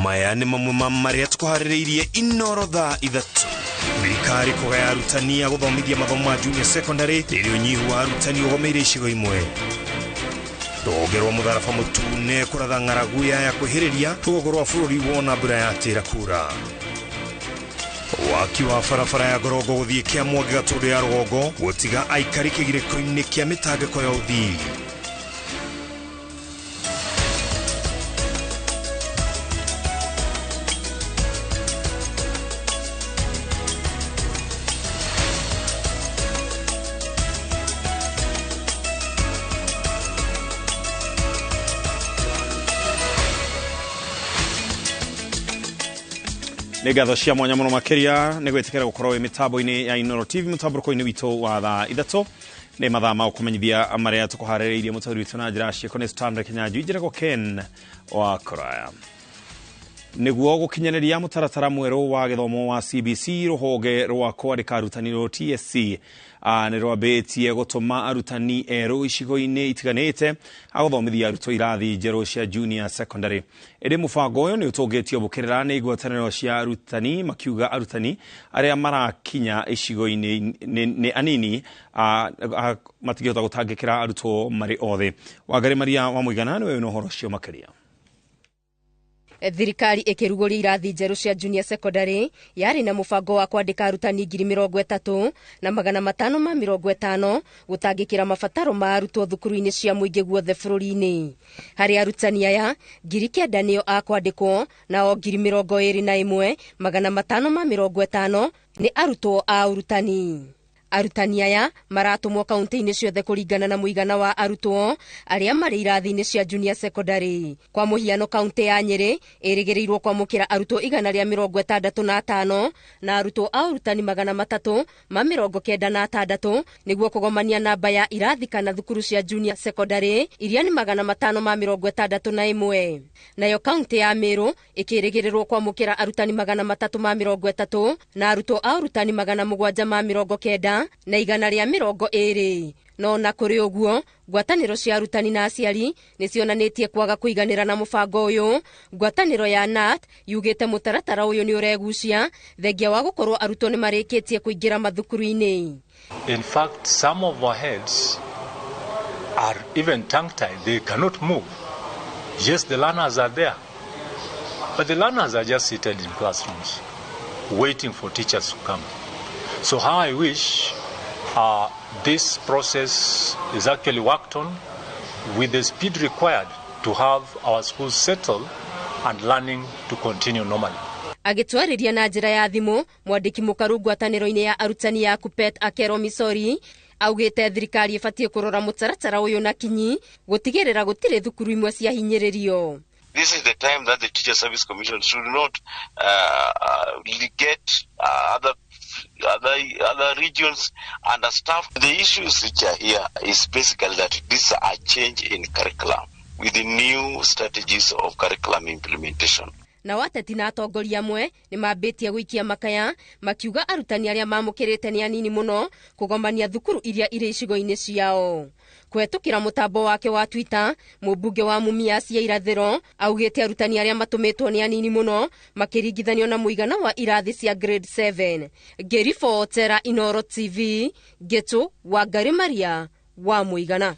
Maya nĩ mamwe ma marĩa tũkũharĩrĩirie Inoro thaa 3. Thirikari kũgaya arutani a gũthomithia mathomo ma junior secondary rĩrĩa ũnyihu wa arutani ũgomeire icigo imwe. Rũhonge rwa mũtharaba mũtune kũratha ng'aragu ya kwĩhĩrĩria rũgongo rwa bũrũri wona mbura yatĩra kura. Waki wa barabara ya Ngorongo gũthiĩ Kĩamwangi Gatũndũ ya rũgongo gũtiga aikari kĩgirĩko-inĩ kĩa mĩtangĩko ya ũthii. Nĩ ngatho cia mwanya mũno makĩria nĩ gwĩtĩkĩra gũkorwo wĩ mĩtambo-inĩ ya Inoro TV mũtambũrũko-inĩ witũ wa thaa 3. Nĩ mathaa ma gũkũmenyithia marĩa tũkũharĩrĩirie mũtaũri witũ na njĩra ciĩko nĩ Stanley Kinyanjui, njĩragwo Ken wa Kũraya. Nĩguo gũkinyanĩria mũtaratara mwerũ wa gĩthomo wa CBC, rũhonge rwa kwandĩka arutani rwa TSC nĩ rwambĩtie gũtũma arutani erũ icigo-inĩ itiganĩte a gũthomithia arutwo irathi njerũ cia junior secondary. Ĩndĩ mũbango ũyũ nĩ ũtũngĩtio bũkĩrĩra nĩ ngwatanĩro cia arutani, makiuga arutani arĩa marakinya icigo-inĩ nĩ anini, matingĩhota gũtangĩkĩra arutwo marĩ othe. Wangari Maria wa Mũigana nĩwe wĩna ũhoro ũcio makĩria. Thirikari ĩkĩrugũria irathi njerũ cia junior secondary yarĩ na mũbango wa kwandĩka arutani 30,550 gũtangĩkĩra mabataro ma arutwo thukuru-inĩ cia mũingĩ guothe bũrũri-inĩ. Harĩ arutani aya 9,000 nĩo a kwandĩkwo na o 21,550 nĩ arutwo a ũrutani. Arutani aya maratũmwo kaunti-inĩ ciothe kũringana na mũigana wa arutwo arĩa marĩ irathi-inĩ cia junior secondary. Kwa mũhiano, kaunti ya Nyĩrĩ ĩrĩgĩrĩirwo kwamũkĩra arutwo 165 na arutwo a ũrutani 396 nĩguo kũgomania namba ya irathi kana thukuru cia junior secondary iria nĩ 561. Nayo kaunti ya Meru ĩkĩrĩgĩrĩrwo kwamũkĩra arutani 330 na arutwo a ũrutani 790 na 120. No na kũrĩ ũguo, ngwatanĩro cia arutani na aciari nĩ cionanĩtie kwaga kũiganĩra na mũbango ũyũ. Ngwatanĩro ya KNUT yugĩte mũtaratara ũyũ nĩ ũregucia thengia wa gũkorwo arutwo nĩ marĩkĩtie kũingĩra mathukuru-inĩ. In fact, some of our heads are even tongue-tied. They cannot move. Yes, the learners are there, but the learners are just seated in classrooms waiting for teachers to come. So how I wish this process is actually worked on with the speed required to have our schools settled and learning to continue normally. Agĩtwarĩria na njĩra ya thimũ, mwandĩki mũkaru ngwatanĩro-inĩ ya arutani ya KUPPET Akero Misori augĩte thirikari ĩbatiĩ kũrora mũtaratara ũyũ na kinyi gũtigĩrĩra gũtirĩ thukuru imwe ciahinyĩrĩrio. This is the time that the Teacher Service Commission should not get other regions understaffed. The issues which are here is basically that these are change in curriculum with the new strategies of curriculum implementation. Na wateti na atongoria amwe nĩ mambĩtie gũikia makaya makiuga arutani arĩa mamũkĩrĩte nĩ anini mũno kũgomania thukuru iria irĩ icigo-inĩ ciao. Kũhetũkĩra mũtambo wake wa Twitter, mũmbunge wa Mumias ya Irathĩro augĩte arutani arĩa matũmĩtwo nĩ anini mũno makĩringithanio na mũigana wa irathi cia grade 7. Ngĩribotera Inoro TV, Ngĩtũ Wangari Maria wa Mũigana.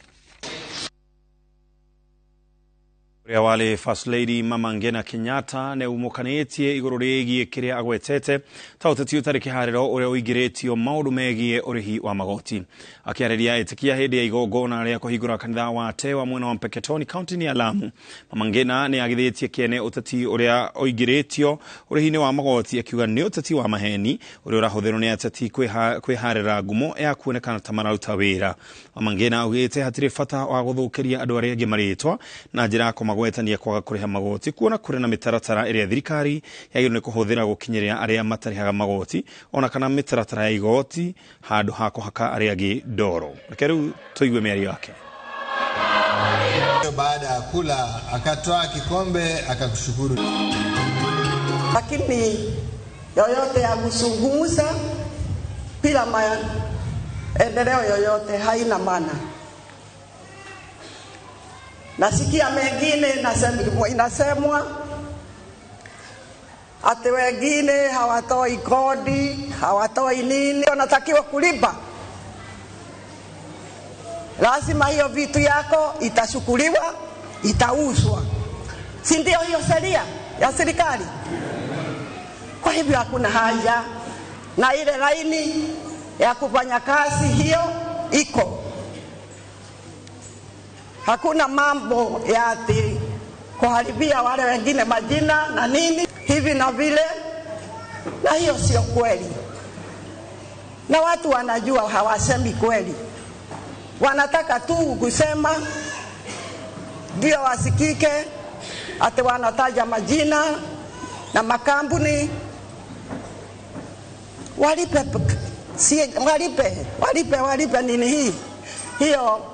Ũrĩa warĩ First Lady Mama Ngina Kenyatta nĩ umukanĩtie igũrũ rĩgiĩ kĩrĩa agwetete ta ũteti ũtarĩ kĩharĩro ũrĩa ũingĩrĩtio maũndũ megiĩ ũrĩhi wa magoti. Akĩarĩria ĩtĩkia hĩndĩ ya igongona rĩa kũhingũra kanitha wa Tewa mwena wa Mpeketoni kaunti-inĩ ya Lamu, Mama Ngina nĩ agithĩtie kĩene ũteti ũrĩa ũingĩrĩtio ũrĩhi-inĩ wa magoti, akiuga nĩ ũteti wa maheni ũrĩa ũrahũthĩrwo nĩ ateti kwĩharĩra ngumo ya kuonekana ta mararuta wĩra. Mama Ngina augĩte hatirĩ bata wa gũthũkĩria andũ arĩa angĩ marĩtwa na njĩra ya kũmagwetania kwaga kũrĩha magoti, kuona kũrĩ na mĩtaratara ĩrĩa thirikari yagĩrĩirwo nĩ kũhũthĩra gũkinyĩria arĩa matarĩhaga magoti ona kana mĩtaratara ya igoti handũ ha kũhaka arĩa angĩ ndoro. Reke rĩu tũigue mĩario yake. Baada ya kula akatoa kikombe akakushukuru. Lakini yoyote ya kuzungumza bila maendeleo yoyote haina maana. Nasikia mengine inasemwa, Ati wengine hawatoi kodi, hawatoi nini, wanatakiwa kulipa. Lazima hiyo vitu yako itashukuliwa, itauzwa, si ndio hiyo sheria ya serikali? Kwa hivyo hakuna haja na ile laini ya kufanya kazi hiyo iko. Hakuna mambo ya ati kuharibia wale wengine majina na nini hivi na vile, na hiyo sio kweli, na watu wanajua hawasemi kweli, wanataka tu kusema ndio wasikike, ati wanataja majina na makampuni. Walipe, si, walipe, walipe, walipe nini hii hiyo.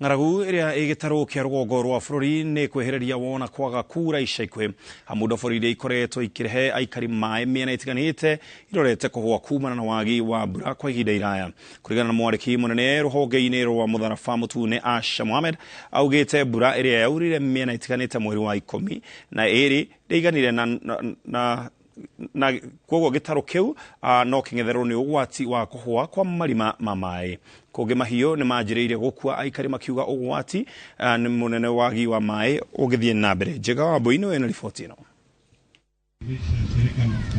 Ng'aragu ĩrĩa ĩ gĩtarũ kĩa rũgongo rwa bũrũri nĩ kwehereria wona kwaga kura ica ikuhĩ. Amu bũrũri iria ikoretwo ikĩrehe aikari maĩ mĩena ĩtiganĩte irorete kũhũa kumana na wagi wa mbura kwa ihinda iraya. Kũringana na mwandĩki mũnene rũhonge-inĩ rwa Mũtharaba Mũtune Asha Mohamed, augĩte mbura ĩrĩa yaurire mĩena ĩtiganĩte mweri wa 12 ndĩiganire na koguo gĩtarũ kĩu no kĩng'etherwo nĩ ũgwati wa kũhũa kwa marima ma maĩ. Kũngĩ mahiũ nĩ manjĩrĩirie gũkua aikari makiuga ũgwati nĩ mũnene wagi wa maĩ ũgĩthiĩ na mbere. Njega wa Mbui nĩwe na riboti ĩno.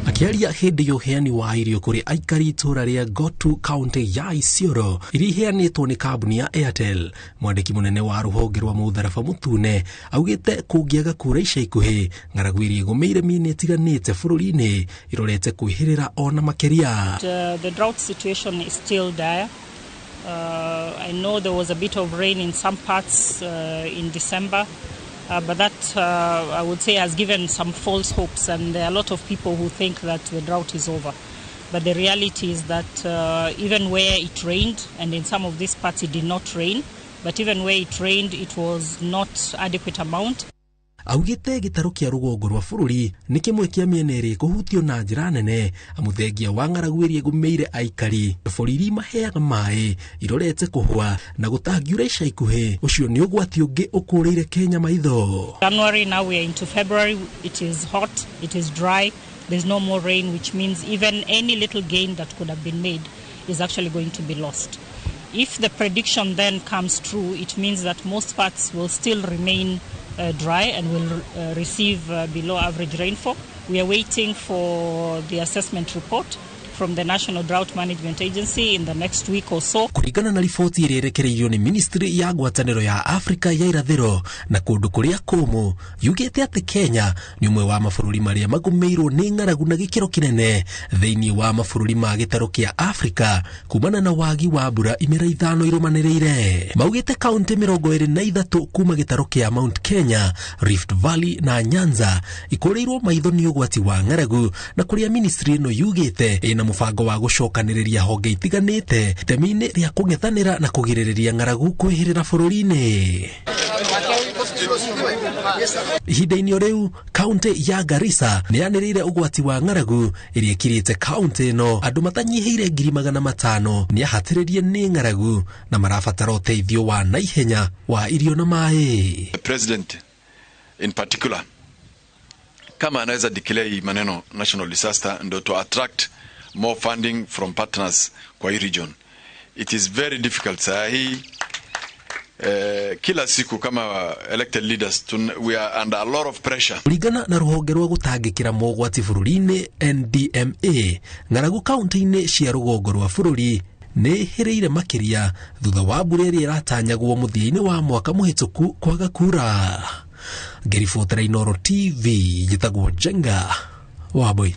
Akĩaria hĩndĩ ya ũheani wa irio kũrĩ aikari itũra rĩa Gotu kaunti ya Isiolo iria iheanĩtwo nĩ kambuni ya Airtel, mwandĩki mũnene wa rũhonge rwa Mũtharaba Mũtune augĩte kũngĩaga kura ica ikuhĩ, ng'aragu iria ĩgũmĩire mĩena ĩtiganĩte bũrũri-inĩ irorete kwĩhĩrĩra ona makĩria. The drought situation is still dire. I know there was a bit of rain in some parts in December. But that, I would say, has given some false hopes, and there are a lot of people who think that the drought is over. But the reality is that even where it rained, and in some of these parts it did not rain, but even where it rained, it was not adequate amount. Augĩte gĩtarũ kĩa rũgongo rwa bũrũri nĩ kĩmwe kĩa mĩena ĩrĩa ĩkũhutio na njĩra nene, amu thengia wa ng'aragu ĩrĩa ĩgũmĩire aikari bũrũri maheaga maĩ irorete kũhũa na gũtangiura ica ikuhĩ. Ũcio nĩ ũgwati ũngĩ ũkũrĩire Kenya maitho. January, now we are into February, it is hot, it is dry, there's no more rain, which means even any little gain that could have been made is actually going to be lost. If the prediction then comes true, it means that most parts will still remain dry and will receive below average rainfall. We are waiting for the assessment report from the National Drought Management Agency in the next week or so. Kũringana na riboti ĩrĩa ĩrekereirio nĩ Ministry ya ngwatanĩro ya Afrika ya irathĩro na kũndũ kũrĩa kũmũ, yugĩte atĩ Kenya nĩ ũmwe wa mabũrũri marĩa magũmĩirwo nĩ ng'aragu na gĩkĩro kĩnene thĩinĩ wa mabũrũri ma gĩtarũ kĩa Afrika kumana na wagi wa mbura imera 5 irũmanĩrĩire. Maugĩte kaunti 23 kuma gĩtarũ kĩa Mount Kenya, Rift Valley na Nyanza ikũrĩirwo maitho nĩ ũgwati wa ng'aragu, na kũrĩa ministry ĩno yugĩte ĩna mũbango wa gũcokanĩrĩria honge itiganĩte itemi-inĩ rĩa kũng'ethanĩra na kũgirĩrĩria ng'aragu kwĩhĩrĩra bũrũri-inĩ. Ihinda-inĩ o rĩu, kaunti ya Garissa nĩ yanĩrĩire ũgwati wa ng'aragu ĩrĩa ĩkirĩte kaunti ĩno andũ matanyihĩire 500,000 nĩ ahatĩrĩrie nĩ ng'aragu na marabatara ũteithio wa naihenya wa irio na maĩ. The president in particular kama anaweza declare hii maneno national disaster ndo to attract more funding from partners kwa hii region. It is very difficult saa hii. Kila siku kama elected leaders we are under a lot of pressure. Kũringana na rũhonge rwa gũtangĩkĩra mogwati bũrũri-inĩ NDMA, ng'aragu kaunti-inĩ cia rũgongo rwa bũrũri nĩ ĩhĩrĩire makĩria thutha wa mbura ĩrĩa ĩratanyagwo mũthia-inĩ wa mwaka mũhĩtũku kwaga kura. Ngĩribotera Inooro TV, njĩtagwo Njenga wa Mbui.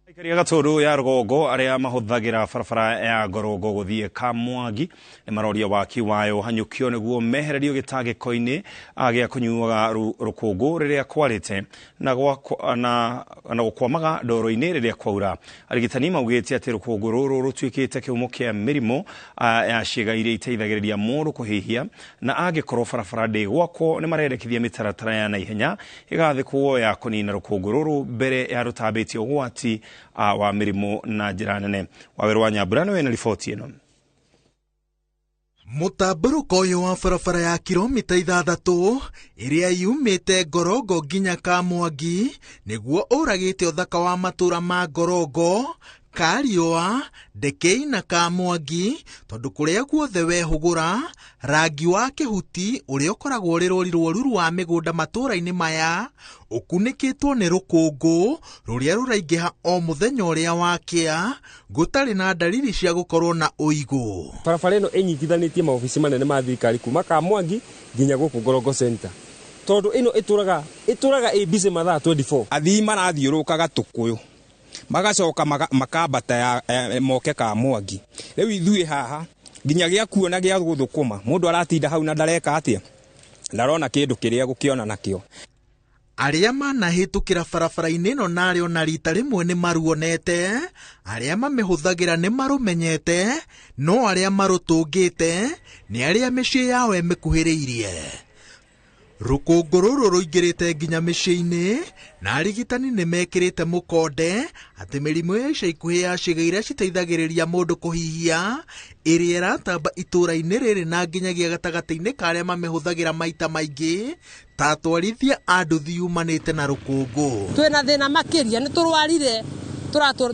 Aikari a Gatũndũ ya rũgongo arĩa mahũthagĩra barabara ya Ngorongo gũthiĩ Kamwangi nĩ maroria waki wayo hanyũkio nĩguo mehererio gĩtangĩko-inĩ gĩa kũnyuaga rũkũngũ rĩrĩa kwarĩte na gũkwamaga ndoro-inĩ rĩrĩa kwaura. Arigitani maugĩte atĩ rũkũngũ rũrũ rũtuĩkĩte kĩhumo kĩa mĩrimũ ya ciĩga iria iteithagĩrĩria mũndũ kũhihia, na angĩkorwo barabara ndĩgwakwo nĩ marendekithia mĩtaratara ya naihenya ĩgathĩkwo ya kũnina rũkũngũ rũrũ mbere ya rũtambĩtie ũgwati wa mĩrimũ na njĩra nene. Waweru wa Nyambura nĩwe na riboti ĩno. Mũtambũrũko ũyũ wa barabara ya kilomita 6 ĩrĩa yumĩte Ngorongo nginya Kamwangi nĩguo ũragĩte ũthaka wa matũra ma Ngorongo, Kariũa, Ndekei na Kamwangi tondũ kũrĩa guothe wehũgũra rangi wa kĩhuti ũrĩa ũkoragwo ũrĩ rũri rwa ruru wa mĩgũnda matũra-inĩ maya ũkunĩkĩtwo nĩ rũkũngũ rũrĩa rũraingĩha o mũthenya ũrĩa wakĩa gũtarĩ na dalili cia gũkorwo na ũigũ. Barabara ĩno ĩnyitithanĩtie maobici manene ma thirikari kuma Kamwangi nginya gũkũ Ngorongo Center tondũ ĩno ĩtũraga ĩ busy mathaa 24. Athii marathiũrũrũkaga Tũkũyũ magacoka makambata ya moke Kamwangi. Rĩu ithuĩ haha nginya gĩa kuona gĩa gũthũkũma mũndũ aratinda hau na ndareka atĩa, ndarona kĩndũ kĩrĩa gũkĩona nakĩo. Arĩa manahĩtũkĩra barabara-inĩ ĩno narĩ ona rita rĩmwe nĩ maruonete, arĩa mamĩhũthagĩra nĩ marũmenyete, no arĩa marũtũngĩte nĩ arĩa mĩciĩ yao ĩmĩkuhĩrĩirie. Rũkũngũ rũrũ rũingĩrĩte nginya mĩciĩ-inĩ na arigitani nĩ mekĩrĩte mũkonde atĩ mĩrimũ ya ica ikuhĩ ya ciĩga iria citeithagĩrĩria mũndũ kũhihia ĩrĩa ĩratamba itũũra-inĩ rĩrĩ na nginyagia gatagatĩ-inĩ ka arĩa mamĩhũthagĩra maita maingĩ ta atwarithia a nduthi yumanĩte na rũkũngũ. Twĩna thĩna makĩria nĩ tũrwarire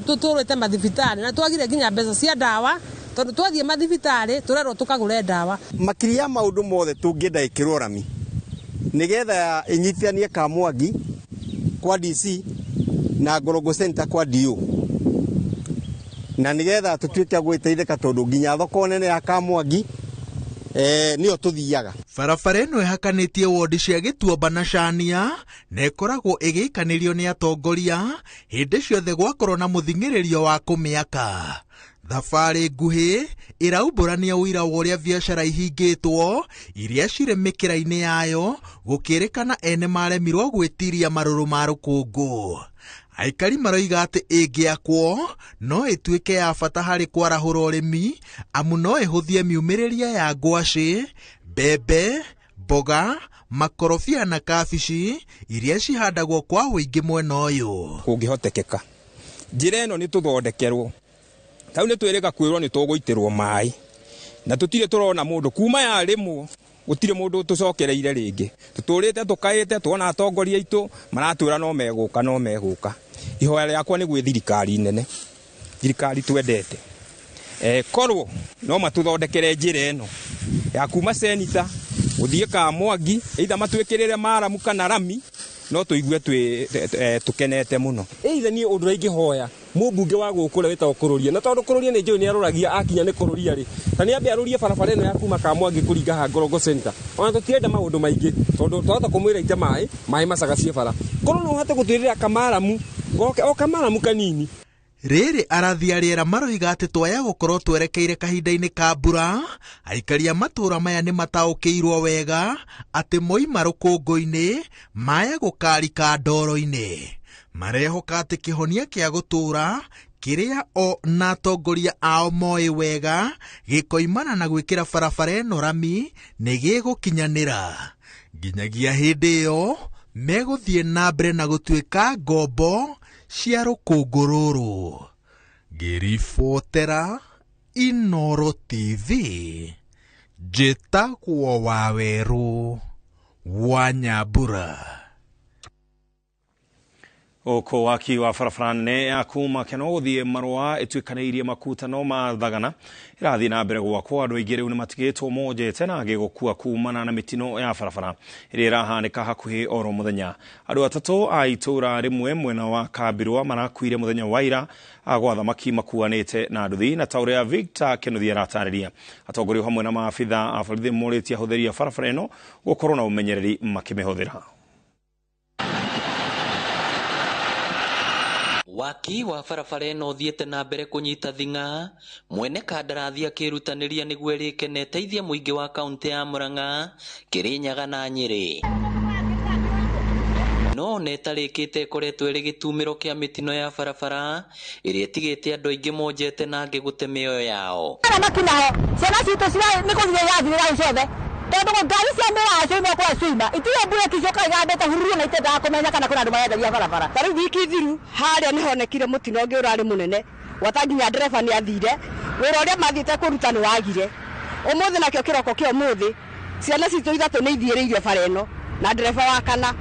tũtũrĩte mathibitarĩ na twagire nginya mbeca cia ndawa tondũ twathiĩ mathibitarĩ tũrerwo tũkagũre ndawa. Makĩria ya maũndũ mothe tũngĩenda ĩkĩrwo rami nigetha inyitithanie Kamwangi kwa DC na Ngorongo Center kwa DO na nigetha tutuike gwiteithika tondu nginya thoko nene ya Kamwangi niyo tuthiaga. Barabara ĩno ĩhakanĩtie wodi cia Gĩtuamba na Cania na ĩkoragwo ĩgĩikanĩrio nĩ atongoria hĩndĩ ciothe gwakorwo na mũthing'ĩrĩrio wa kũmĩaka. Thabarĩ nguhĩ ĩraumbũrania ũira wa ũrĩa biacara ihingĩtwo iria cirĩ mĩkĩra-inĩ yayo gũkĩrĩkana ene maremirwo gwĩtiria marũrũ ma rũkũngũ. Aikari maroiga atĩ ĩngĩakwo no ĩtuĩke ya bata harĩ kwarahũra ũrĩmi amu no ĩhũthie miumĩrĩria ya ngwacĩ, mbembe, mboga, makorobia na kabici iria cihandagwo kwa ũingĩ mwena ũyũ. Kũngĩhotekeka njĩra ĩno nĩ tũthondekerwo tau nĩ twĩrĩga kwĩrwo nĩ tũgũitĩrwo maĩ na tũtirĩ tũrona mũndũ kuma yarĩmwo gũtirĩ mũndũ tũcokereire rĩngĩ. Tũtũrĩte tũkaĩte tuona atongoria aitũ maratwĩra no megũka no megũka. Ihoya rĩakwa nĩ gwĩ thirikari nene, thirikari twendete, korwo no matũthondekere njĩra ĩno ya kuma Senita gũthiĩ Kamwangi, either matwĩkĩrĩre maramu kana rami no tũigue tũkenete mũno. Either niĩ ũndũ ũrĩa ingĩhoya mũmbunge wa gũkũ ũrĩa wĩtagwo Kũrũria, na tondũ Kũrũria nĩ njũĩ nĩ arũragia akinya nĩ Kũrũria rĩ, ta nĩ ambe arũrie barabara ĩno ya kuma Kamwangi kũringa ha Ngorongo Center. Ona tũtirenda maũndũ maingĩ tondũ twahota kũmwĩra ite maĩ, maĩ macagacie bara. Korwo no ũhote gũtwĩrĩra kamaramu, goke o kamaramu kanini. Rĩrĩ arathi a rĩera maroiga atĩ twaya gũkorwo twerekeire kahinda-inĩ ka mbura, aikari a matũra maya nĩ mataũkĩirwo wega atĩ moima rũkũngũ-inĩ maya gũkarika ndoro-inĩ. Marehoka atĩ kĩhonia kĩa gũtũra kĩrĩa o na atongoria ao moĩ wega gĩkoimana na gwĩkĩra barabara ĩno rami nĩ gĩgũkinyanĩra. Nginyagia hĩndĩ ĩyo megũthiĩ na mbere na gũtuĩka ngombo cia rũkũngũ rũrũ. Ngĩribotera Inooro TV, njĩtagwo Wawerũ wa Nyambura. Gũkũ waki wa barabara nene ya kuma Keno gũthiĩ Marũa ĩtuĩkanĩirie makutano ma Thagana ĩrathiĩ na mbere gwakwo. Andũ aingĩ rĩu nĩmatigĩtwo monjete na angĩ gũkua kumana na mĩtino ya barabara ĩrĩa ĩrahanĩka hakuhĩ oro mũthenya. Andũ atatũ a itũra rĩmwe mwena wa Kambirwa marakuire mũthenya wa ira gwa thamaki makuanĩte na nduthi, na ta ũrĩa Victor Kĩnuthia aratarĩria. Atongoria hamwe na maabitha a borithi morĩtie ahũthĩri a barabara ĩno gũkorwo na ũmenyereri makĩmĩhũthĩra. Waki wa barabara ĩno ũthiĩte na mbere kũnyita thing'a, mwene kandarathi akĩrutanĩria nĩguo ĩrĩke na ĩteithie mũingĩ wa kaũntĩ ya Murang'a, Kĩrĩnyaga na Nyĩrĩ. No ona ĩtarĩkĩte ĩkoretwo ĩrĩ gĩtumĩro kĩa mĩtino ya barabara ĩrĩa ĩtigĩte andũ aingĩ monjete na angĩ gũte mĩoyo yao. Thamaki naho ciana citũ nĩ gũthira irathirĩra hau ciothe tondũ ngari cia mĩraa ciauma kũrĩa ciauma itirĩ mbureki icokaga igambĩte hururu na itendaga kũmenya kana kwĩna andũ marenderia barabara. Ta rĩu wiki thiru harĩa nĩ honekire mũtino ũngĩ ũrarĩ mũnene gwata nginya ndereba nĩ athire wĩra ũrĩa mathiĩte kũruta nĩ wagire. Umuthi nakio kiroko kia umuthi ciana citũ ithatũ nĩ ithiĩrĩirio bara ĩno na ndereba wa kana.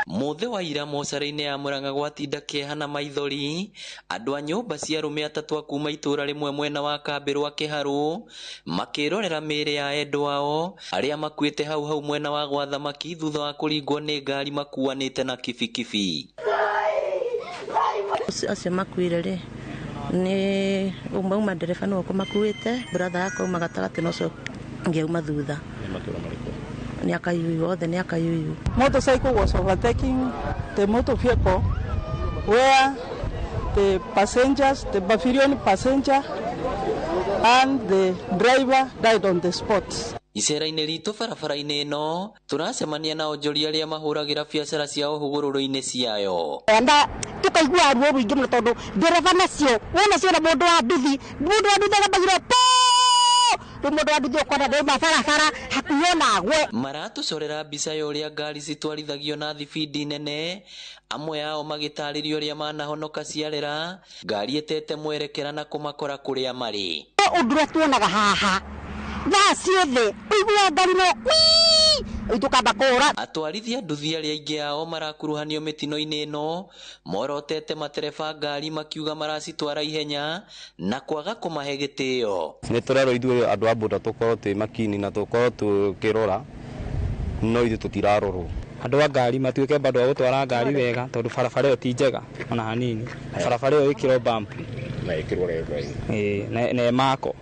Muthe wa ira mocarĩ-inĩ ya Murang'a gwatinda kĩeha na maithori andũ a nyũmba cia arũme atatũ a kuma itũra rĩmwe mwena wa kambĩ rwa Kĩharũ makĩrorera mĩĩrĩ ya endwa ao arĩa makuĩte hau hau mwena wa gwa Thamaki thutha wa kũringwo nĩ ngari makuanĩte na kibikibi. Acio makuire rĩ nĩ uma ndereba nĩwe ũkũmakuĩte, brother yakwa auma gatagatĩ na ũcio ũngĩ auma thutha. Nĩ akayuyu othe nĩ akayuyu. Motorcycle was overtaking the motor vehicle where the passengers, the Bavarian passenger and the driver died on the spot. Icera-inĩ ritũ barabara-inĩ ĩno tũracemania na onjoria arĩa mahũragĩra biacara ciao hũgũrũrũ-inĩ ciayo. Enda tukaigua ruo rũingĩ mũno tondũ ndereba nacio wona ciona mũndũ wa nduthi agambagĩrwo rĩu mũndũ wa nduthi ũkona ndauma barabara hakuhĩ ona agwe. Maratũcorera mbica ya ũrĩa ngari citwarithagio na thibindi nene, amwe ao magĩtarĩria ũrĩa manahonoka ciarera ngari ĩtete mwerekera na kũmakora kũrĩa marĩ. Ũndũ ũrĩa tuonaga haha thaa ciothe ũiguaga ngari no kwii tũkamba kũra. Atwarithia nduthi arĩa aingĩ ao marakuruhanio mĩtino-inĩ ĩno morotete matereba ngari makiuga maracitwara ihenya na kwaga kũmahe gĩtĩo. Nĩ tũrerwo ithuĩ andũ a boda tũkorwo twĩ makini na tũkorwo tũkĩrora no ithuĩ tũtirarorwo. Andũ a ngari matuĩke bado a gũtwara ngari wega tondũ barabara ĩyo ti njega ona hanini. Barabara ĩyo ĩkĩrwo bump na ĩkĩrwo red line na ĩmako.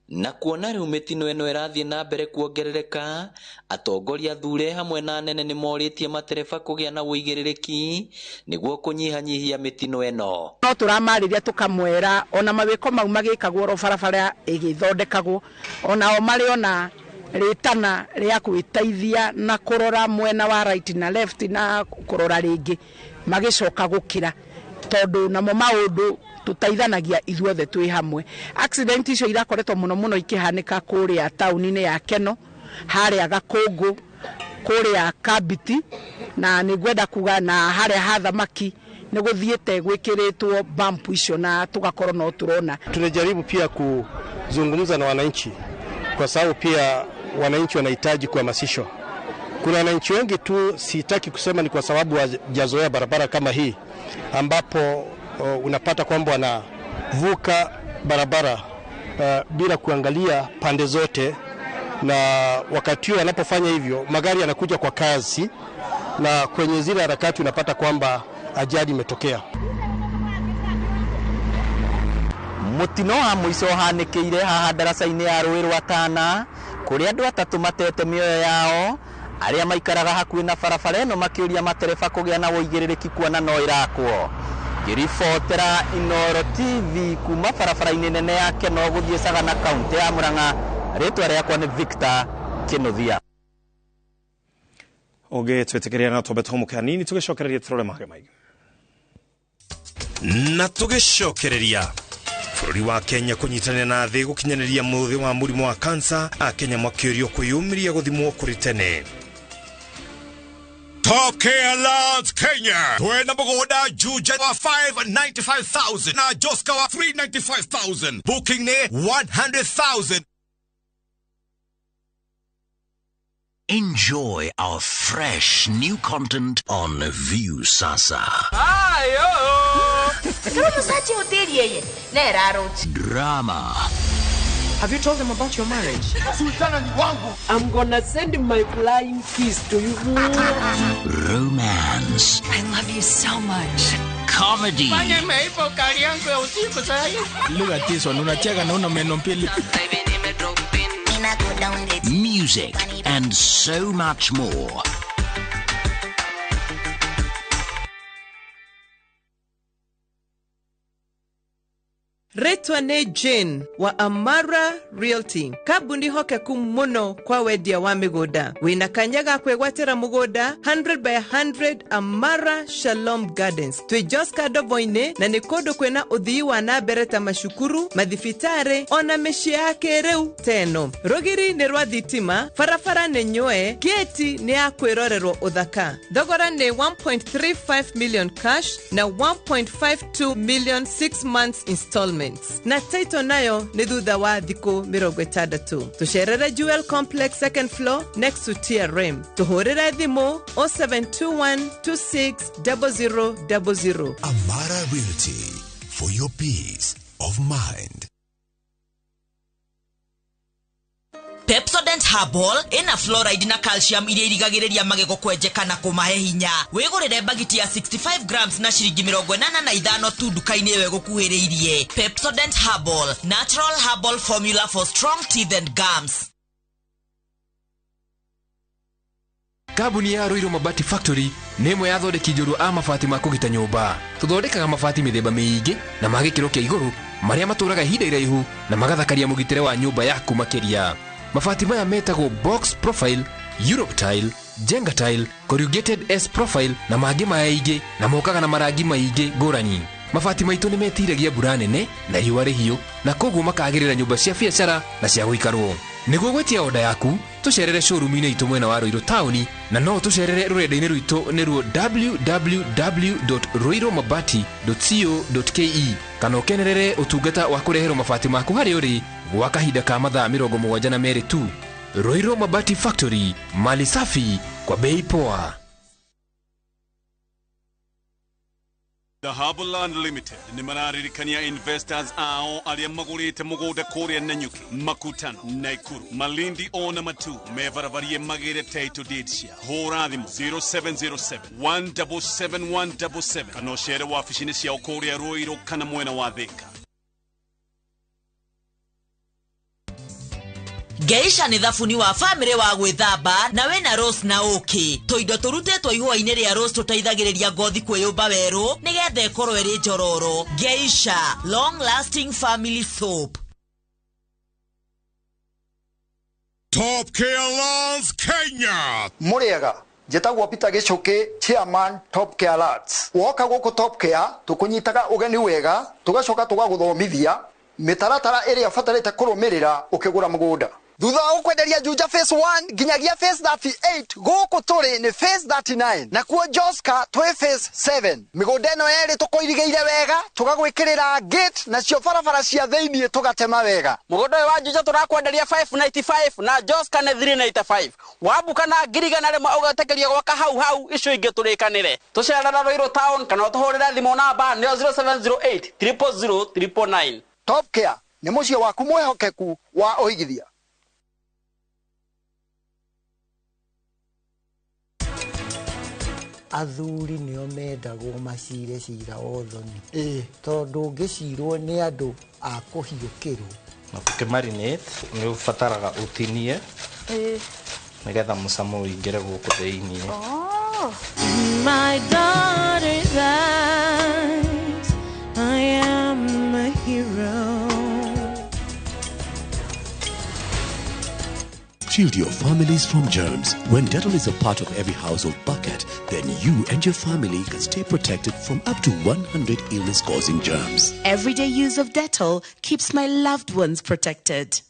Na kuona rĩu mĩtino ĩno ĩrathiĩ na mbere kuongerereka, atongoria athure hamwe na anene nĩ morĩtie matereba kũgĩa na ũigĩrĩrĩki nĩguo kũnyihanyihia mĩtino ĩno. No tũramarĩria tũkamwĩra ona mawĩko mau magĩkagwo oro barabara ĩgĩthondekagwo onao marĩ ona rĩtana rĩa gwĩteithia na kũrora mwena wa right na left na kũrora rĩngĩ magĩcoka gũkĩra tondũ namo maũndũ tũteithanagia ithuothe twĩ hamwe. Accident icio irakoretwo mũno mũno ikĩhanĩka kũrĩa taũni-inĩ ya Keno, harĩa Gakũngũ, kũrĩa Kabiti, na nĩngwenda kuga na harĩa ha Thamaki nĩ gũthiĩte gwĩkĩrĩtwo bump icio na tũgakorwo no tũrona. Tunajaribu pia kuzungumza na wananchi kwa sababu pia wananchi wanahitaji kuhamasishwa. Kuna wananchi wengi tu, sitaki kusema ni kwa sababu hawajazoea barabara kama hii ambapo unapata kwamba wanavuka barabara bila kuangalia pande zote, na wakati wanapofanya hivyo magari yanakuja kwa kasi, na kwenye zile harakati unapata kwamba ajali imetokea. Mutino wa mũico ũhanĩkĩire haha ndaraca-inĩ ya rũĩ rwa Tana kũrĩa andũ atatũ matete mĩoyo yao arĩa maikaraga hakuhĩ na barabara ĩno makĩũria matereba kũgĩa na ũigĩrĩrĩki kuona no ĩrakwo. Ngĩribotera Inooro TV kuma barabara-inĩ nene ya Keno gũthiĩ Sagana kaunti ya Murang'a, rĩtwa rĩakwa nĩ Victor Kĩnuthia. Ũngĩ twĩtĩkĩria na twambe tũhũmũke hanini tũgĩcokereria tũrore mangĩ maingĩ. Na tũgĩcokereria bũrũri wa Kenya kũnyitanĩra na thĩ gũkinyanĩria mũthĩ wa mũrimũ wa kansa, akenya makĩũrio kwĩyũmĩria gũthimwo kũrĩ tene. Top Care Lands Kenya. Twena mũgũnda Juja wa 595,000 na Joska wa 395,000. Booking ne 100,000. Enjoy our fresh new content on View Sasa. Drama. Have you told them about your marriage? Sultana ni wangu. I'm gonna send my flying kiss to you. Romance. I love you so much. Comedy. Look at this one. Unacheka na una meno mbili. Music and so much more. Retwa nĩ Jane wa Amara Realty, kambuni hokeku mũno kwa wendia wa mĩgũnda. Wĩna kanya ga kwĩgwatĩra mũgũnda 100 by 100 Amara Shalom Gardens. Twĩ Joska Ndobo-inĩ na nĩ kũndũ kwĩna ũthii wa na mbere ta macukuru, mathibitarĩ ona mĩciĩ ya kĩrĩu teno. Rũgiri nĩ rwa thitima, barabara nĩ nyoe, gĩti nĩ ya kwĩrorerwo ũthaka. Thogora nĩ 1.35 million cash na 1.52 million 6 months installment. documents na title nayo nĩ thutha wa thikũ 60. Tũcerere Jewel Complex second floor next to TRM. Tũhũrĩre thimũ 0721260000. Amara Realty, for your peace of mind. Pepsodent Herbal ina fluoride na calcium iria irigagĩrĩria magego kwenjeka na kũmahe hinya. Wĩgũrĩre bagiti ya 65 grams na ciringi 85 tu nduka-inĩ ĩyo ĩgũkuhĩrĩirie. Pepsodent Herbal, natural herbal formula for strong teeth and gums. Kambuni ya Ruiru Mabati Factory nĩ ĩmwe ya athondeki njorua a mabati ma kũgita nyũmba. Tũthondekaga mabati mĩthemba mĩingĩ na ma gĩkĩro kĩa igũrũ marĩa matũraga ihinda iraihu na magathakaria mũgitĩre wa nyũmba yaku makĩria. Mabati maya metagwo box profile, Europe tile, Jenga tile, corrugated S profile na mangĩ maingĩ na mokaga na marangi maingĩ ngũrani. Mabati maitũ nĩ metiragia mbura nene na riũa rĩhiũ na koguo makagĩrĩra nyũmba cia biacara na cia gũikarwo. Nĩguo gwĩtia oda yaku, tũcerere showroom-inĩ itũ mwena wa Ruiru taũni na no tũcerere rũrenda-inĩ rwitũ nĩruo www.ruirumabati.co.ke kana ũkenerere ũtungata wa kũreherwo mabati maku harĩa ũrĩ gwa kahinda ka mathaa 72 tu. Ruiru Mabati Factory, mali safi kwa bei poa. The Harborland Limited nĩ mararirikania investors ao arĩa magũrĩte mũgũnda kũrĩa Nanyuki, Makutano, Naikuru, Malindi ona Matu mebarabariĩ magĩre title deed cia. Hũra thimũ 0707 177 177 kana ũcere wabici-inĩ ciao kũrĩa Ruiru kana mwena wa Thika. Geisha nĩ thabuni wa family wa gwĩthamba na wĩna rose na ũkĩ. Tũindo tũrutĩtwo ihũa-inĩ rĩa rose tũteithagĩrĩria ngothi kwĩyũmba werũ nĩgetha ĩkorwo ĩrĩ njororo. Geisha long lasting family soap. Top Care Lands Kenya. Mũrĩega, njĩtagwo Peter Gĩchũkĩ, chairman Top Care Lands. Woka gũkũ Top Care tũkũnyitaga ũgeni wega, tũgacoka tũgagũthomithia mĩtaratara ĩrĩa ũbatarĩte kũrũmĩrĩra ũkĩgũra mũgũnda. Thutha wa gũkwenderia Juja phase 1 nginyagia phase 38, gũkũ tũrĩ nĩ phase 39 na kuo Joska twĩ phase 7. Mĩgũnda ĩno yerĩ tũkũirigĩire wega, tũgagwĩkĩrĩra gate nacio barabara cia thĩiniĩ tũgatema wega. Mũgũnda ũyũ wa Juja tũrakwenderia 595 na Joska nĩ 395. Wambuka na 100,000 ũgetĩkĩrio gwaka hau hau, icio ingĩ tũrĩkanĩre. Tũcerera Ruiru town kana ũtũhũrĩre thimũ namba nĩyo 0708 000 999. Top Care nĩ mũciĩ waku mwĩhokeku wa ũigithia. Athuri nĩo mendagwo macire cira wa ũthoni tondũ ũngĩcirwo nĩ andũ a kũhiũkĩrwo. Na tũkĩmarinate nĩ ũbataraga ũtinie nĩgetha mũcamo ũingĩre gũkũ thĩiniĩ. My daughter's eyes, I am a hero. Shield your families from germs. When Dettol is a part of every household bucket, then you and your family can stay protected from up to 100 illness-causing germs. Everyday use of Dettol keeps my loved ones protected.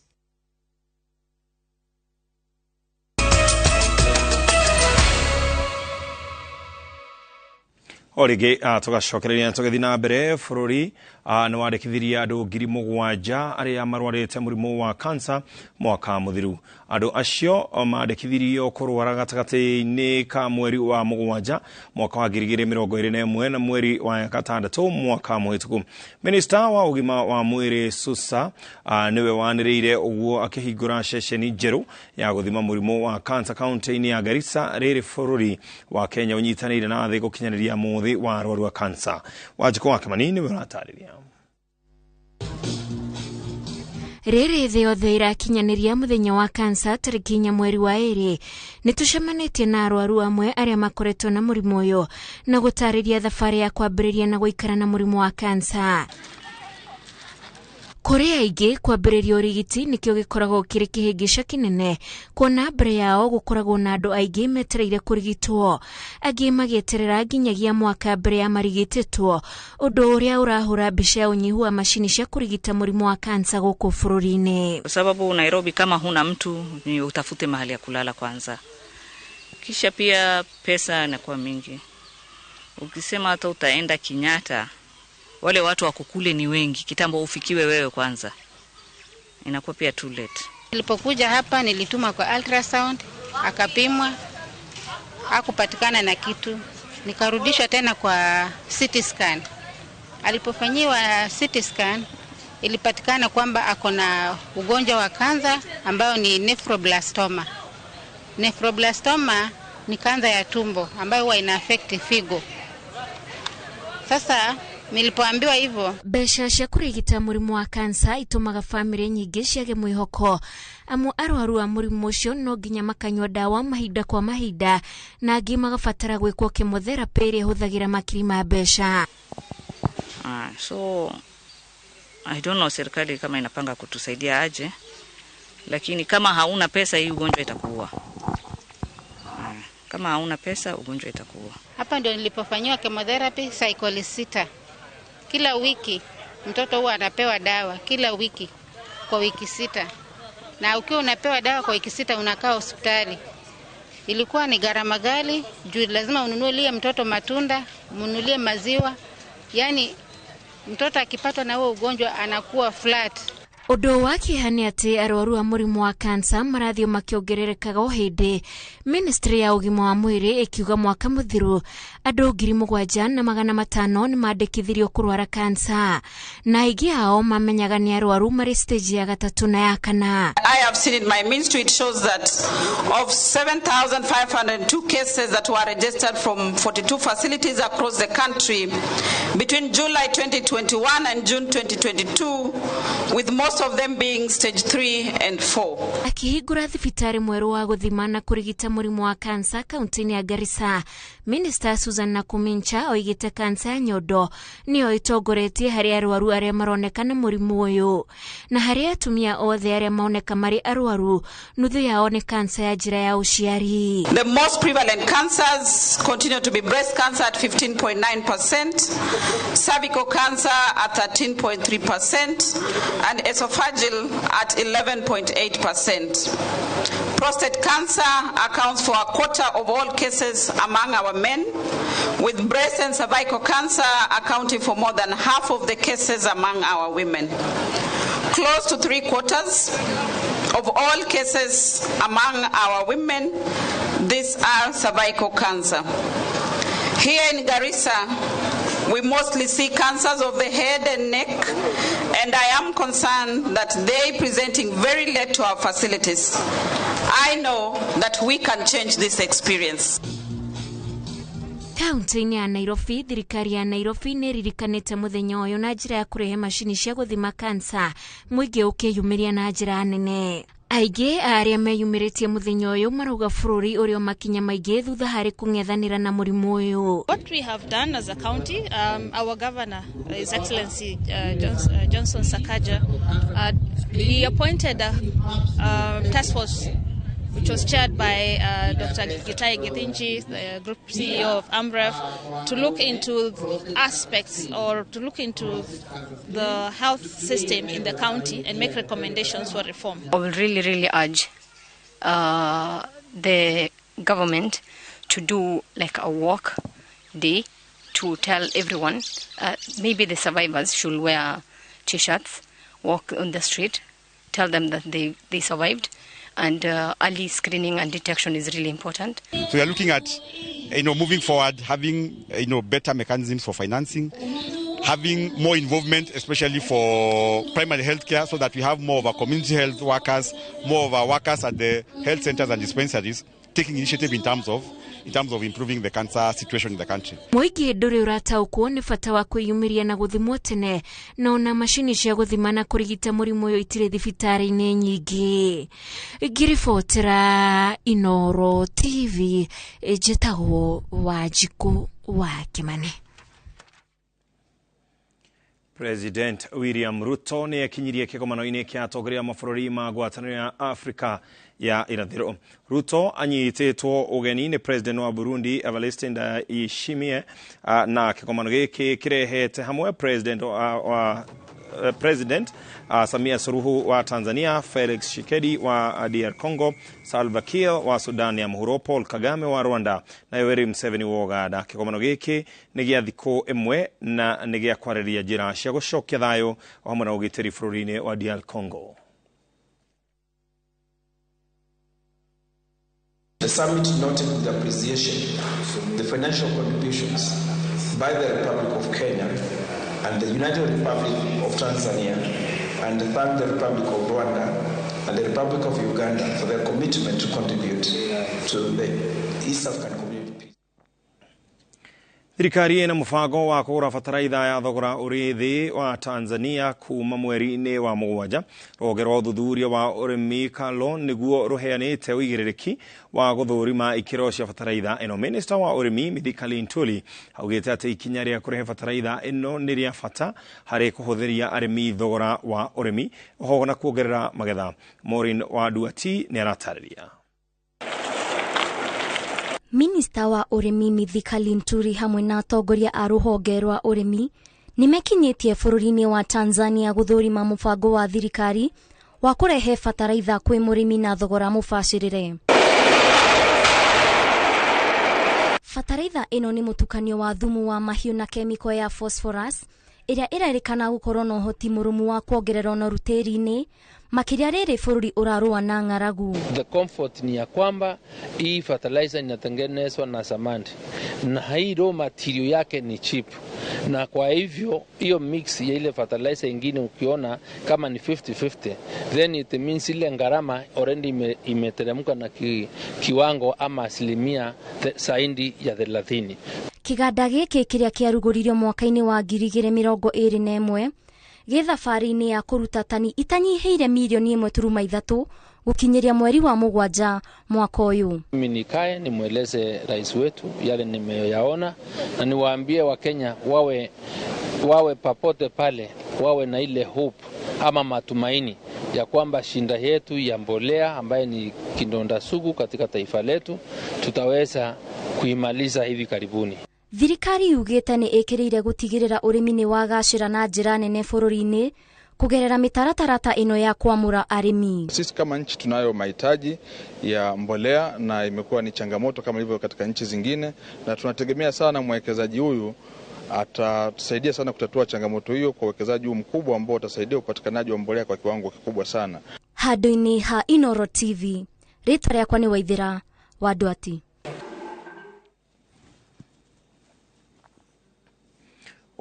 O rĩngĩ tũgacokereria na tũgĩthiĩ na mbere bũrũri nĩ wandĩkithirie andũ 7,000 arĩa marwarĩte mũrimũ wa kansa mwaka mũthiru. Andũ acio mandĩkithirio kũrwara gatagatĩ-inĩ ka mweri wa 7 mwaka wa 2021 na mweri wa 6 mwaka mũhĩtũku. Minista wa ũgima wa mwĩrĩ Susa nĩwe wanĩrĩire ũguo akĩhingũra ceceni njerũ ya gũthima mũrimũ wa kansa kaunti-inĩ ya Garissa rĩrĩ bũrũri wa Kenya ũnyitanĩire na thĩ gũkinyanĩria mũthĩ wa arwaru a kansa. Wanjikũ wa Kĩmani nĩwe ũratarĩria. Rĩrĩ thĩ yothe ĩrakinyanĩria mũthenya wa kansa tarĩki 4 mweri wa 2 nĩ tũcemanĩtie na arwaru amwe arĩa makoretwo na mũrimũ ũyũ na gũtarĩria thabarĩ ya kwambĩrĩria na gũikara na mũrimũ wa kansa. Kũrĩ aingĩ kwambĩrĩria ũrigiti nĩkĩo gĩkoragwo kĩrĩ kĩhĩngĩca kĩnene kuona mbere yao gũkoragwo na andũ aingĩ metereire kũrigitwo, angĩ magĩeterera nginyagia mwaka mbere ya marigitĩtwo, ũndũ ũrĩa ũrahũra mbica ya ũnyihu wa macini cia kũrigita mũrimũ wa kansa gũkũ bũrũri-inĩ. Kwa sababu Nairobi kama huna mtu ni utafute mahali ya kulala kwanza, kisha pia pesa inakuwa mingi. Ukisema hata utaenda Kenyatta Wale watu wako kule ni wengi, kitambo ufikiwe wewe kwanza, inakuwa pia too late. Nilipokuja hapa nilituma kwa ultrasound, akapimwa, hakupatikana na kitu. Nikarudishwa tena kwa CT scan. Alipofanyiwa CT scan ilipatikana kwamba ako na ugonjwa wa kansa ambayo ni nephroblastoma. Nephroblastoma ni kansa ya tumbo ambayo huwa ina affect figo. Sasa nilipoambiwa hivyo, Mbeca cia kũrigita mũrimũ wa kansa itũmaga bamĩrĩ nyingĩ ciage mwĩhoko, amu arwaru a mũrimũ ũcio no nginya makanyua ndawa mahinda kwa mahinda, na angĩ magabatara gwĩkwo chemotherapy ĩrĩa ĩhũthagĩra makiri ma mbeca. So I don't know serikali kama inapanga kutusaidia aje, lakini kama hauna pesa hii ugonjwa itakuua. Kama hauna pesa ugonjwa itakuua. Hapa ndio nilipofanyiwa chemotherapy cycle 6. Kila wiki mtoto huwa anapewa dawa kila wiki kwa wiki 6. Na ukiwa unapewa dawa kwa wiki 6 unakaa hospitali. Ilikuwa ni gharama ghali juu lazima ununulie mtoto matunda, ununulie maziwa. Yaani mtoto akipatwa na huo ugonjwa anakuwa flat. Ũndũ wa kĩeha nĩ atĩ arwaru a mũrimũ wa kansa marathiĩ makĩongererekaga o hĩndĩ. Ministry ya ũgima wa mwĩrĩ ĩkiuga mwaka mũthiru andũ 7,500 nĩ mandĩkithirio kũrwara kansa, na aingĩ ao mamenyaga nĩ arwaru marĩ stage ya 3 na ya 4. I have seen in my ministry, it shows that of 7,502 cases that were registered from 42 facilities across the country between July 2021 and June 2022, with most of them being stage 3 and 4. Akihingũra thibitarĩ mwerũ wa gũthima na kũrigita mũrimũ wa kansa kaunti-inĩ ya Garissa, Minister Susan Nakumincha oigĩte kansa ya nyondo nĩyo ĩtongoretie harĩ arwaru arĩa maroneka na mũrimũ ũyũ, na harĩ atumia othe arĩa maoneka marĩ arwaru, nuthu yao nĩ kansa ya njĩra ya ũciari. The most prevalent cancers continue to be breast cancer at 15.9%, cervical cancer at 13.3%, and esophageal at 11.8%. Prostate cancer accounts for a quarter of all cases among our men, with breast and cervical cancer accounting for more than half of the cases among our women. Close to 3/4 of all cases among our women, these are cervical cancer. Here in Garissa, we mostly see cancers of the head and neck, and I am concerned that they presenting very late to our facilities. I know that we can change this experience. Kaunti-inĩ ya Nairobi, thirikari ya Nairobi nĩ ĩririkanĩte mũthenya ũyũ na njĩra ya kũrehe macini cia gũthima kansa, mũingĩ ũkĩyumĩria na njĩra nene. Aingĩ a arĩa meyumĩrĩtie mũthenya ũyũ marauga bũrũri ũrĩ o makinya maingĩ thutha harĩ kũng'ethanĩra na mũrimũ ũyũ. What we have done as a county, our governor, His Excellency Johnson Sakaja, he appointed a task force which was chaired by Dr. Gitai Githinji, the group CEO of AMREF, to look into aspects or to look into the health system in the county and make recommendations for reform. I will really, really urge the government to do like a walk day to tell everyone, maybe the survivors should wear t-shirts, walk on the street, tell them that they survived. And early screening and detection is really important. So we are looking at, moving forward, having, better mechanisms for financing, having more involvement, especially for primary health care, so that we have more of our community health workers, more of our workers at the health centers and dispensaries, taking initiative in terms of improving the cancer situation in the country. Mũingĩ ndũrĩ ũrataũkwo nĩ bata wa kwĩyumĩria na gũthimwo tene, na ona macini cia gũthima na kũrigita mũrimũ ũyũ itirĩ thibitarĩ-inĩ nyingĩ. Ngĩribotera Inoro TV, njĩtagwo Wanjikũ wa Kĩmani. President William Ruto nĩ ekinyirie kĩgomano-inĩ kĩa atongoria a mabũrũri ma ngwatanĩro ya Afrika ya irathĩro. Ruto anyitĩtwo ũgeni nĩ President wa Burundi Evariste Ndayishimiye, na kĩgomano gĩkĩ kĩrehete hamwe President wa President Samia Suluhu wa Tanzania, Felix Tshisekedi wa DR Congo, Salva Kiir wa Sudan ya Mũhuro, Paul Kagame wa Rwanda na Yoweri Museveni wa Uganda. Kĩgomano gĩkĩ nĩ gĩa thikũ ĩmwe na nĩ gĩa kwarĩrĩria njĩra cia gũcokia thayũ o hamwe na ũgitĩri bũrũri-inĩ wa DR Congo. The summit noted with appreciation the financial contributions by the Republic of Kenya and the United Republic of Tanzania, and thanked the Republic of Rwanda and the Republic of Uganda for their commitment to contribute to the East African Community peace. Thirikari ĩna mũbango wa kũgũra bataraitha ya thogora ũrĩ thĩ wa Tanzania kuma mweri-inĩ wa mũgwanja. Rũhonge rwa ũthuthuria wa ũrĩmi KALRO nĩguo rũheanĩte ũigĩrĩrĩki wa gũthũrima ikĩro cia bataraitha ĩno. Minista wa ũrĩmi Mithika Linturi augĩte atĩ ikinya rĩa kũrehe bataraitha ĩno nĩ rĩa bata harĩ kũhũthĩria arĩmi thogora wa ũrĩmi oho na kuongerera magetha. Maureen wa Duati nĩ aratarĩria. Minista wa ũrĩmi Mithika Linturi hamwe na atongoria a rũhonge rwa ũrĩmi nĩmekinyĩtie bũrũri-inĩ wa Tanzania gũthũrima mũbango wa thirikari wa kũrehe bataraitha kwĩ mũrĩmi na thogora mũbacĩrĩre. Bataraitha ĩno nĩ mũtukanio wa thumu wa mahiũ na kemiko ya phosphorus ĩrĩa ĩrerĩkana gũkorwo na ũhoti mũrũmu wa kuongerera ũnoru tĩri-inĩ, makĩria rĩrĩ bũrũri ũrarũa na ng'aragu. The comfort ni ya kwamba hii fertilizer inatengenezwa na samandi na hii raw material yake ni cheap, na kwa hivyo hiyo mix ya ile fertilizer ingine ukiona kama ni 50-50, then it means ile gharama already imeteremka na kiwango ama asilimia zaidi ya 30. Kĩganda gĩkĩ kĩrĩa kĩarugũririo mwaka-inĩ wa 2021 gĩ thabarĩ-inĩ ya kũruta tani itanyihĩire mirioni 1.3 gũkinyĩria mweri wa mũgwanja mwaka ũyũ. Mimi nikae nimweleze rais wetu yale nimeyoyaona na niwaambie Wakenya wawe papote pale, wawe na ile hope ama matumaini ya kwamba shinda yetu ya mbolea ambaye ni kidonda sugu katika taifa letu tutaweza kuimaliza hivi karibuni. Thirikari yugĩte nĩ ĩkĩrĩire gũtigĩrĩra ũrĩmi nĩ wagacĩra na njĩra nene bũrũri-inĩ kũgerera mĩtaratara ta ĩno ya kuamũra arĩmi. Sisi kama nchi tunayo mahitaji ya mbolea na imekuwa ni changamoto kama ilivyo katika nchi zingine, na tunategemea sana mwekezaji huyu atatusaidia sana kutatua changamoto hiyo kwa uwekezaji huu mkubwa ambao utasaidia upatikanaji wa mbolea kwa kiwango kikubwa sana. Handũ-inĩ ha Inoro TV, rĩtwa rĩakwa nĩ Waithĩra wa Ndwati.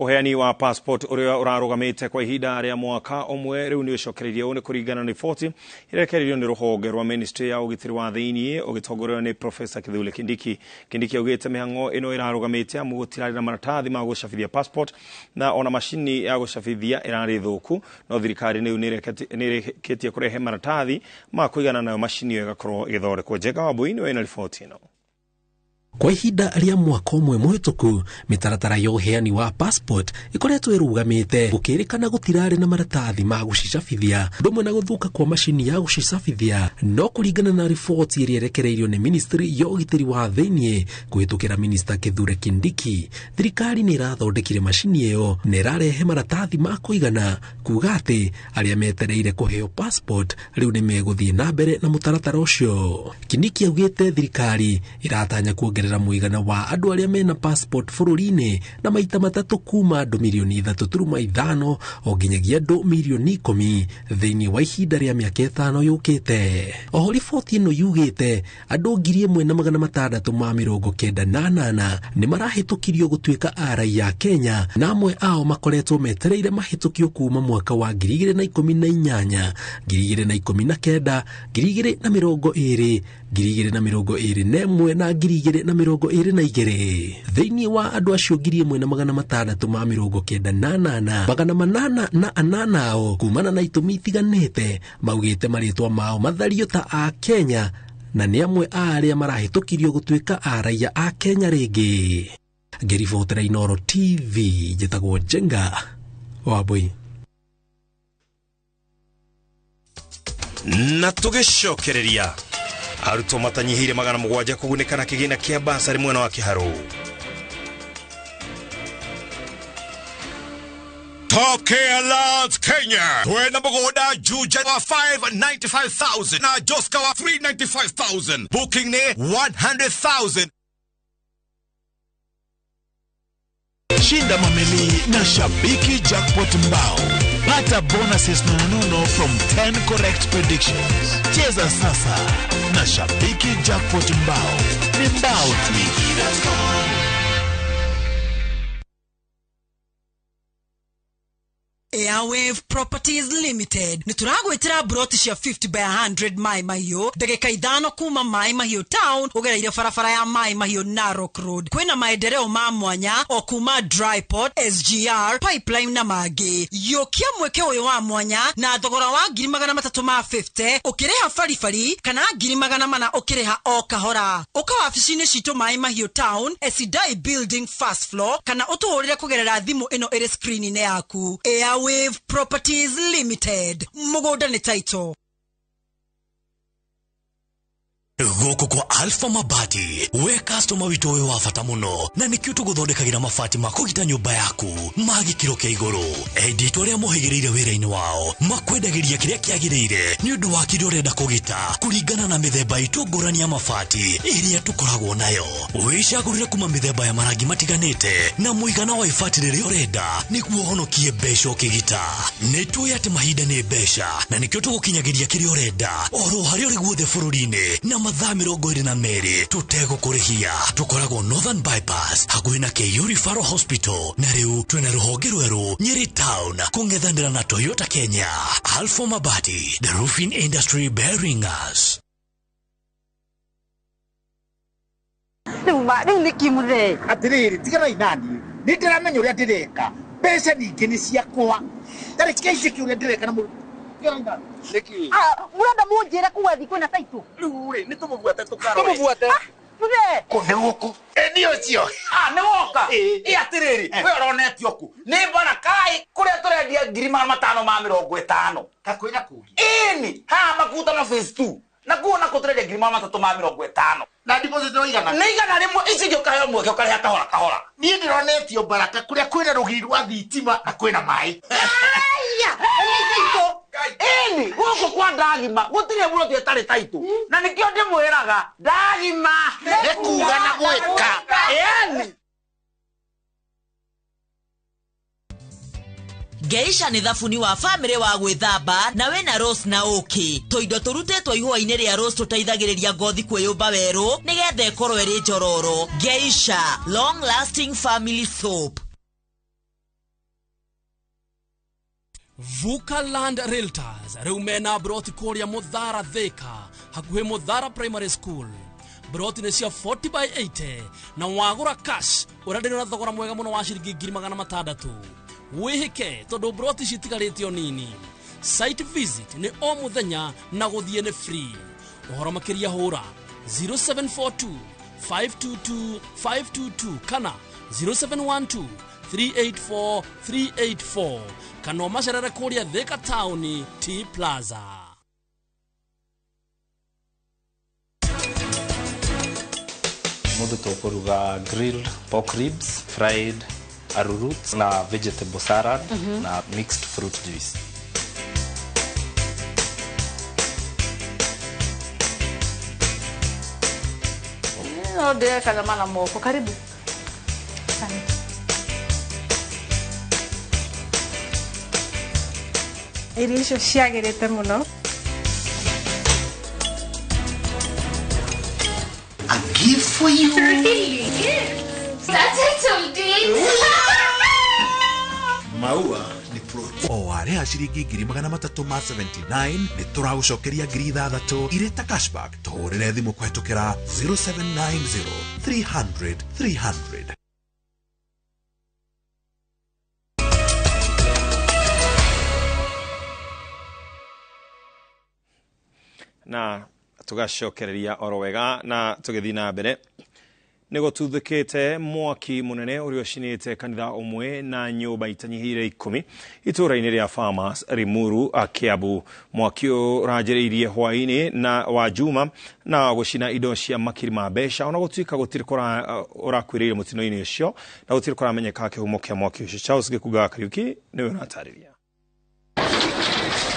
Ũheani wa passport ũrĩa ũrarũgamĩte kwa ihinda rĩa mwaka ũmwe rĩu nĩ ũcokereirie ũũ nĩ kũringana na riboti ĩrekereirio nĩ rũhonge rwa ministry ya ũgitĩri wa thĩiniĩ ũgĩtongorio nĩ Professor Kithure Kindiki. Kindiki augĩte mĩhang'o ĩno ĩrarũgamĩte amu gũtirarĩ na maratathi ma gũcabithia passport na ona macini ya gũcabithia ĩrarĩ thũku, no thirikari rĩu nĩ ĩrĩkĩtie kũrehe maratathi ma kũigana nayo macini ĩyo ĩgakorwo ĩgĩthondekwo. Njenga Wambui nĩwe wĩna riboti ĩno. Kwa ihinda rĩa mwaka ũmwe mũhĩtũku, mĩtaratara ya ũheani wa passport ĩkoretwo ĩrũgamĩte gũkĩrĩkana gũtirarĩ na maratathi ma gũcicabithia ũndũ ũmwe na gũthũka kwa macini ya gũcicabithia. No kũringana na riboti ĩrĩa ĩrekereirio nĩ ministry ya ũgitĩri wa thĩiniĩ kũhĩtũkĩra Minista Kithure Kindiki, thirikari nĩ ĩrathondekire macini ĩyo na ĩrarehe maratathi ma kũigana kuga atĩ arĩa metereire kũheo passport rĩu nĩ megũthiĩ na mbere na mũtaratara ũcio. Kindiki augĩte thirikari ĩratanya kuongerera mũigana wa andũ arĩa mena passport bũrũri-inĩ na maita matatũ kuma andũ mirioni 3.5 o nginyagia andũ mirioni 10 thĩinĩ wa ihinda rĩa mĩaka 5 yũkĩte. Oho riboti ĩno yugĩte andũ 1698 nĩ marahĩtũkirio gũtuĩka a raia a Kenya, na amwe ao makoretwo metereire mahĩtũkio kuma mwaka wa 2018, 2019, 2020, 2021 na 2022. Thĩinĩ wa andũ acio 1698, 808 ao kumana na itũmi itiganĩte maugĩte marĩtwa mao mathario ta a Kenya na nĩ amwe a arĩa marahĩtũkirio gũtuĩka a raia a Kenya rĩngĩ. Ngĩribotera Inoro TV, njĩtagwo Njenga Wambui. Na tũgĩcokereria arutwo matanyihĩire 700 kũgunĩka na kĩgĩna kĩa basarĩ mwena wa Kĩharũ. Top Care Lands Kenya twena mũgũnda Juja wa 595,000 na Joska wa 395,000 booking nĩ 100,000. Shinda mamili na Shabiki Jackpot Mbao. Pata bonuses nonono from 10 correct predictions. Cheza sasa na Shabiki Jackpot Mbao. Ni mbao tu. Airwave Properties Limited nĩ tũragwĩtĩra broti cia 50 by 100 Mai Mahiũ ndagĩka 5 kuma Mai Mahiũ town ũgereire barabara ya Mai Mahiũ Narok Road. Kwĩna maendeleo ma mwanya o kuma Dryport, SGR, Pipeline na mangĩ. Yũkia mweke ũyũ wa mwanya na thogora wa 350 ũkĩrĩha baribari kana 400 ũkĩrĩha o kahora. Ũka wabici-inĩ citũ Mai Mahiũ town, Esidai Building first floor, kana ũtũhũrĩre kũgerera thimũ ĩno ĩrĩ screen-inĩ yaku. Airwave Properties Limited. Mũgũnda nĩ title. Gũkũ kwa Alpha Mabati we customer witũ wĩ wa bata mũno na nĩkĩo tũgũthondekagĩra mabati ma kũgita nyũmba yaku ma gĩkĩro kĩa igũrũ. Enditũ arĩa mohĩgĩrĩire wĩra-inĩ wao makwendagĩria kĩrĩa kĩagĩrĩire nĩ ũndũ wa kĩrĩa ũrenda kũgita kũringana na mĩthemba itũ ngũrani ya mabati ĩrĩa tũkoragwo nayo. Wĩcagũrĩre kuma mĩthemba ya marangi matiganĩte na mũigana wa ibati rĩrĩa ũrenda nĩguo ũhonokie mbeca ũkĩgita. Nĩ tũĩ atĩ mahinda nĩ mbeca na nĩkĩo tũgũkinyagĩria kĩrĩa ũrenda oro harĩa ũrĩ guothe bũrũri-inĩ na mathaa 22 tũtegũkũrĩhia. Tũkoragwo Northern Bypass hakuhĩ na KU Referral Hospital na rĩu twĩna rũhonge rwerũ Nyeri Town kũng'ethanĩra na Toyota Kenya. Alpha Mabati, the roofing industry bearing us. Rĩu nĩ kĩmũthee atĩrĩrĩ tiganai naniĩ nĩ ndĩramenya ũrĩa ndĩreka mbeca ningĩ nĩ ciakwa tarĩ tigaicĩke ũrĩa ndĩreka na mũndũ. Mũrenda mũnjĩre kuga thi kwĩna taitũ rĩu rĩ nĩ tũmũbuate tũkarore tũmũbuate mũthee kũ nĩ gũkũ nĩ ũcio nĩ woka ĩ atĩrĩrĩ we ũronetio kũ nĩ Barakai kũrĩa tũrendia 550 kakwĩna kũngĩ ĩni haha Makutano phase 2 na kuo nako tũrendia 350 na deposit no igana nĩ 100 ici ingĩ ũkaheo mweke ũkarĩha kahora kahora. Niĩ ndĩronetio Baraka kũrĩa kwĩna rũgiri rwa thitima na kwĩna maĩ. Ĩni gũkũ kwa ndagima gũtirĩ mũroti ĩtarĩ taitũ na nĩkĩo ndĩmwĩraga ndagima nĩ kuga na gwĩka. Ĩni Geisha nĩ thabuni wa family wa gwĩthamba na wĩna rose na ũkĩ. Tũindo tũrutĩtwo ihũa-inĩ rĩa rose tũteithagĩrĩria ngothi kwĩyũmba werũ nĩgetha ĩkorwo ĩrĩ njororo. Geisha long lasting family soap. Vuka Land Realtors rĩu mena broti kũrĩa Mũthara Thika hakuhĩ Mũthara Primary School. Broti nĩ cia 40 by 80 na wagũra cash ũrenderio na thogora mwega mũno wa ciringi 600,000. Wĩhĩke tondũ broti citigarĩtio nini. Site visit nĩ o mũthenya na gũthiĩ nĩ free. Ũhoro makĩria hũra 0742 522 522 kana 0712 384 384 kana ũmacerere kũrĩa Thika Town T Plaza. Mũndũ tũkũruga grilled pork ribs, fried arrowroot na vegetable salad na mixed fruit juice. No ndĩreka kanyama na moko. Karibu. Asante. Irio icio ciagĩrĩte mũno. A gift for you. Really? That's it, Maua ni fruit. O warĩha ciringi 379 nĩ tũragũcokeria 6,000 irĩ ta cashback. Tũhũrĩre thimũ kũhetũkĩra 0790 300 300. Na tugacokereria oro wega na tũgĩthiĩ na mbere. Nĩ gũtuthũkĩte mwaki mũnene ũrĩa ũcinĩte kanitha ũmwe na nyũmba itanyihĩire 10 itũũra-inĩ rĩa Farmers Limuru, Kiambu. Mwaki ũyũ ũranjĩrĩirie hwaĩ-inĩ na wa Juma na gũcina indo cia makiri ma mbeca, ona gũtuĩka gũtirĩ ũrakuĩrĩire mũtino-inĩ ũcio na gũtirĩ kũramenyeka kĩhumo kĩa mwaki ũcio. Charles Gĩkunga wa Kariuki nĩwe ũratarĩria.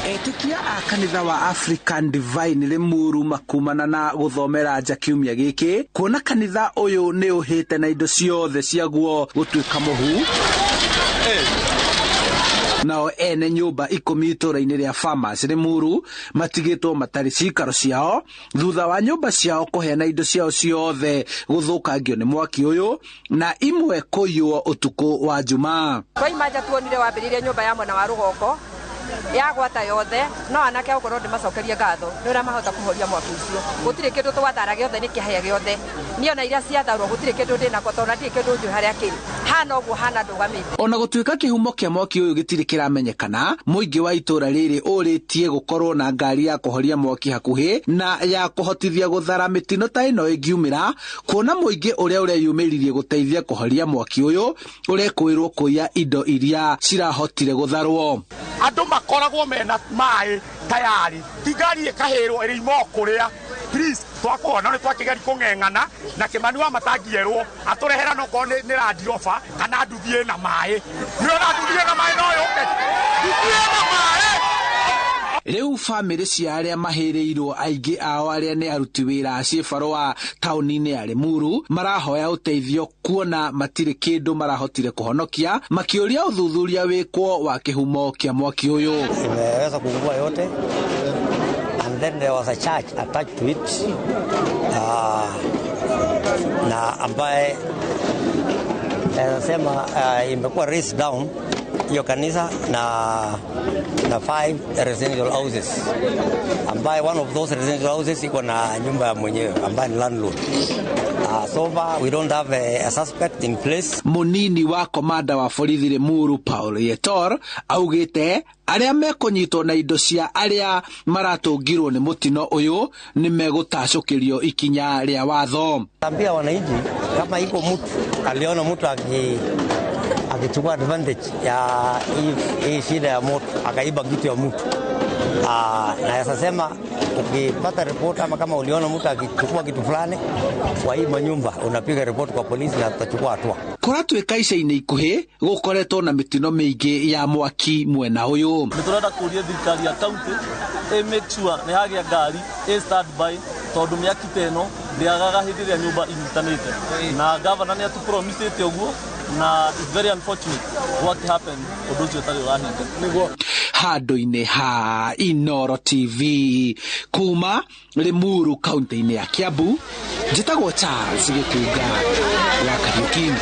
Etĩkia a kanitha wa African Divine Limuru makumana na gũthomera nja kiumia gĩkĩ kuona kanitha ũyũ nĩ ũhĩte na indo ciothe ciaguo gũtuĩka mũhu. Nao ene nyũmba 10 itũũra-inĩ rĩa Farmers Limuru matigĩtwo matarĩ cikaro ciao thutha wa nyũmba ciao kũhĩa na indo ciao ciothe gũthũkangio nĩ mwaki ũyũ na imwe kũiywo ũtukũ wa Jumaa. Twaima nja tuonire wambĩrĩirie nyũmba ya mwena wa rũgongo yagwata yothe, no anake okorwo ndimacokerie ngatho nĩ ũrĩa mahota kũhoria mwaki ũcio. Gũtirĩ kĩndũ twathara gĩothe nĩ kĩhĩa gĩothe, niĩ ona iria ciatharwo gũtirĩ kĩndũ ndĩnako tondũ ona ndirĩ kĩndũ njũĩ harĩa kĩrĩ, hana ũguo hana ndũgamĩte. Ona gũtuĩka kĩhumo kĩa mwaki ũyũ gĩtirĩ kĩramenyekana, mũingĩ wa itũũra rĩrĩ ũrĩtie gũkorwo na ngari ya kũhoria mwaki hakuhĩ na ya kũhotithia gũthara mĩtino ta ĩno ĩngiumĩra, kuona mũingĩ ũrĩa ũreyumĩririe gũteithia kũhoria mwaki ũyũ ũrekũĩrwo kũiya indo iria cirahotire gũtharwo. Andũ makoragwo mena maĩ tayari, ti ngari ĩkahĩrwo ĩrĩ imo kũrĩa. Please, twakuona nĩ twakĩgeri kũng'eng'ana na Kĩmani wa matangierwo atũrehera no korwo nĩ Land Rover kana nduthi ĩna maĩ. Nĩona nduthi ĩna maĩ no yũke, nduthi ĩna maĩ. Rĩu bamĩrĩ cia arĩa mahĩrĩirwo aingĩ ao arĩa nĩ aruti wĩra a ciĩbarũa taũni-inĩ ya Limuru marahoya ũteithio kuona matirĩ kĩndũ marahotire kũhonokia, makĩũria ũthuthuria wĩkwo wa kĩhumo kĩa mwaki ũyũ. Imeweza kuungua yote and then there was a church attached to it, na ambaye nasema imekuwa raised down hiyo kanisa na 5 residential houses, ambaye one of those residential houses iko na nyumba ya mwenyewe ambaye ni landlord. So far we don't have a suspect in place. Munini wa komanda wa borithi Limuru Paul Yetor augite arĩa mekũnyitwo na indo cia arĩa maratũngirwo nĩ mũtino ũyũ nĩ megũtacũkĩrio ikinya rĩa watho. Ambia wananchi kama iko mtu aliona mtu akichukua advantage ya hii shida ya moto akaiba kitu ya mtu, na sasa ukipata report ama kama uliona mtu akichukua kitu fulani kwa hii manyumba unapiga report kwa polisi na tutachukua hatua. Kũratuĩka ica-inĩ ikuhĩ gũkoretwo na mĩtino mĩingĩ ya mwaki mwena ũyũ. Nĩ tũrenda kũria thirikari ya county ĩ make sure nĩ hagĩa ngari ĩ standby tondũ mĩaki ta ĩno ndĩagaga hĩndĩ ĩrĩa nyũmba inyitanĩte, na governor nĩ atũpromisĩte ũguo, na it's very unfortunate what happened ũndũ ũcio ũtarĩ ũrahinga. Nĩguo handũ-inĩ ha Inooro TV kuma Limuru kaunti-inĩ ya Kiambu, njĩtagwo Charles Gĩkunga wa Kariuki.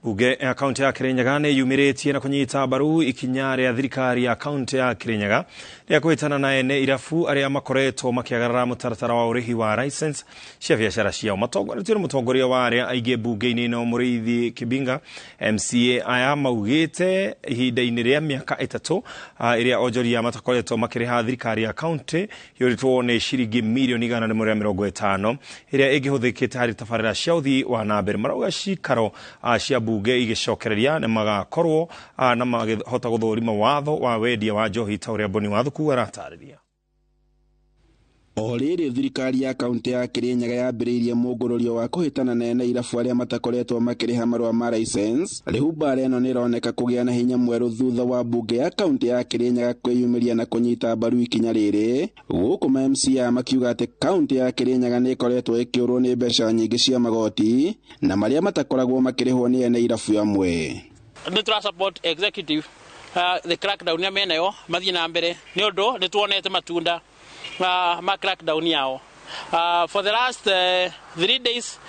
Bunge ya kaunti ya Kirinyaga nĩ yumĩrĩtie na kũnyita mbaru ikinya rĩa thirikari ya kaunti ya Kirinyaga rĩa kwĩtana na ene irabu arĩa makoretwo makĩagarara mũtaratara wa ũrĩhi wa license cia biacara ciao. Matongoretio nĩ mũtongoria wa arĩa aingĩ mbunge-inĩ ĩno Mũrĩithi Kĩbinga. MCA aya maugĩte ihinda-inĩ rĩa mĩaka 3 ĩrĩa onjoria matakoretwo makĩrĩha thirikari ya kaunti yũrĩtwo nĩ ciringi mirioni 150 ĩrĩa ĩngĩhũthĩkĩte harĩ tabarĩra cia ũthii wa na mbere. Marauga cikaro cia bunge igĩcokereria nĩ magakorwo na magĩhota gũthũrima watho wa wendia wa njohi ta ũrĩa Boni Wathuku aratarĩria. O rĩrĩ thirikari ya kaunti ya Kirinyaga yambĩrĩirie mũngũrũrio wa kũhĩtana na ene irabu arĩa matakoretwo makĩrĩha marũa ma license, rĩu mbara ĩno nĩ ĩroneka kũgĩa na hinya mwerũ thutha wa mbunge ya kaunti ya Kirinyaga kwĩyumĩria na kũnyita mbaru ikinya rĩrĩ, gũkũ ma MCA makiuga atĩ kaunti ya Kirinyaga nĩ ĩkoretwo ĩkĩũrwo nĩ mbeca nyingĩ cia magoti na marĩa matakoragwo makĩrĩhwo nĩ ene irabu amwe. Nĩ tũra support executive the crackdown ya menayo mathiĩ na mbere nĩ ũndũ nĩ tuonete matunda ma crackdown yao. For the last 3 days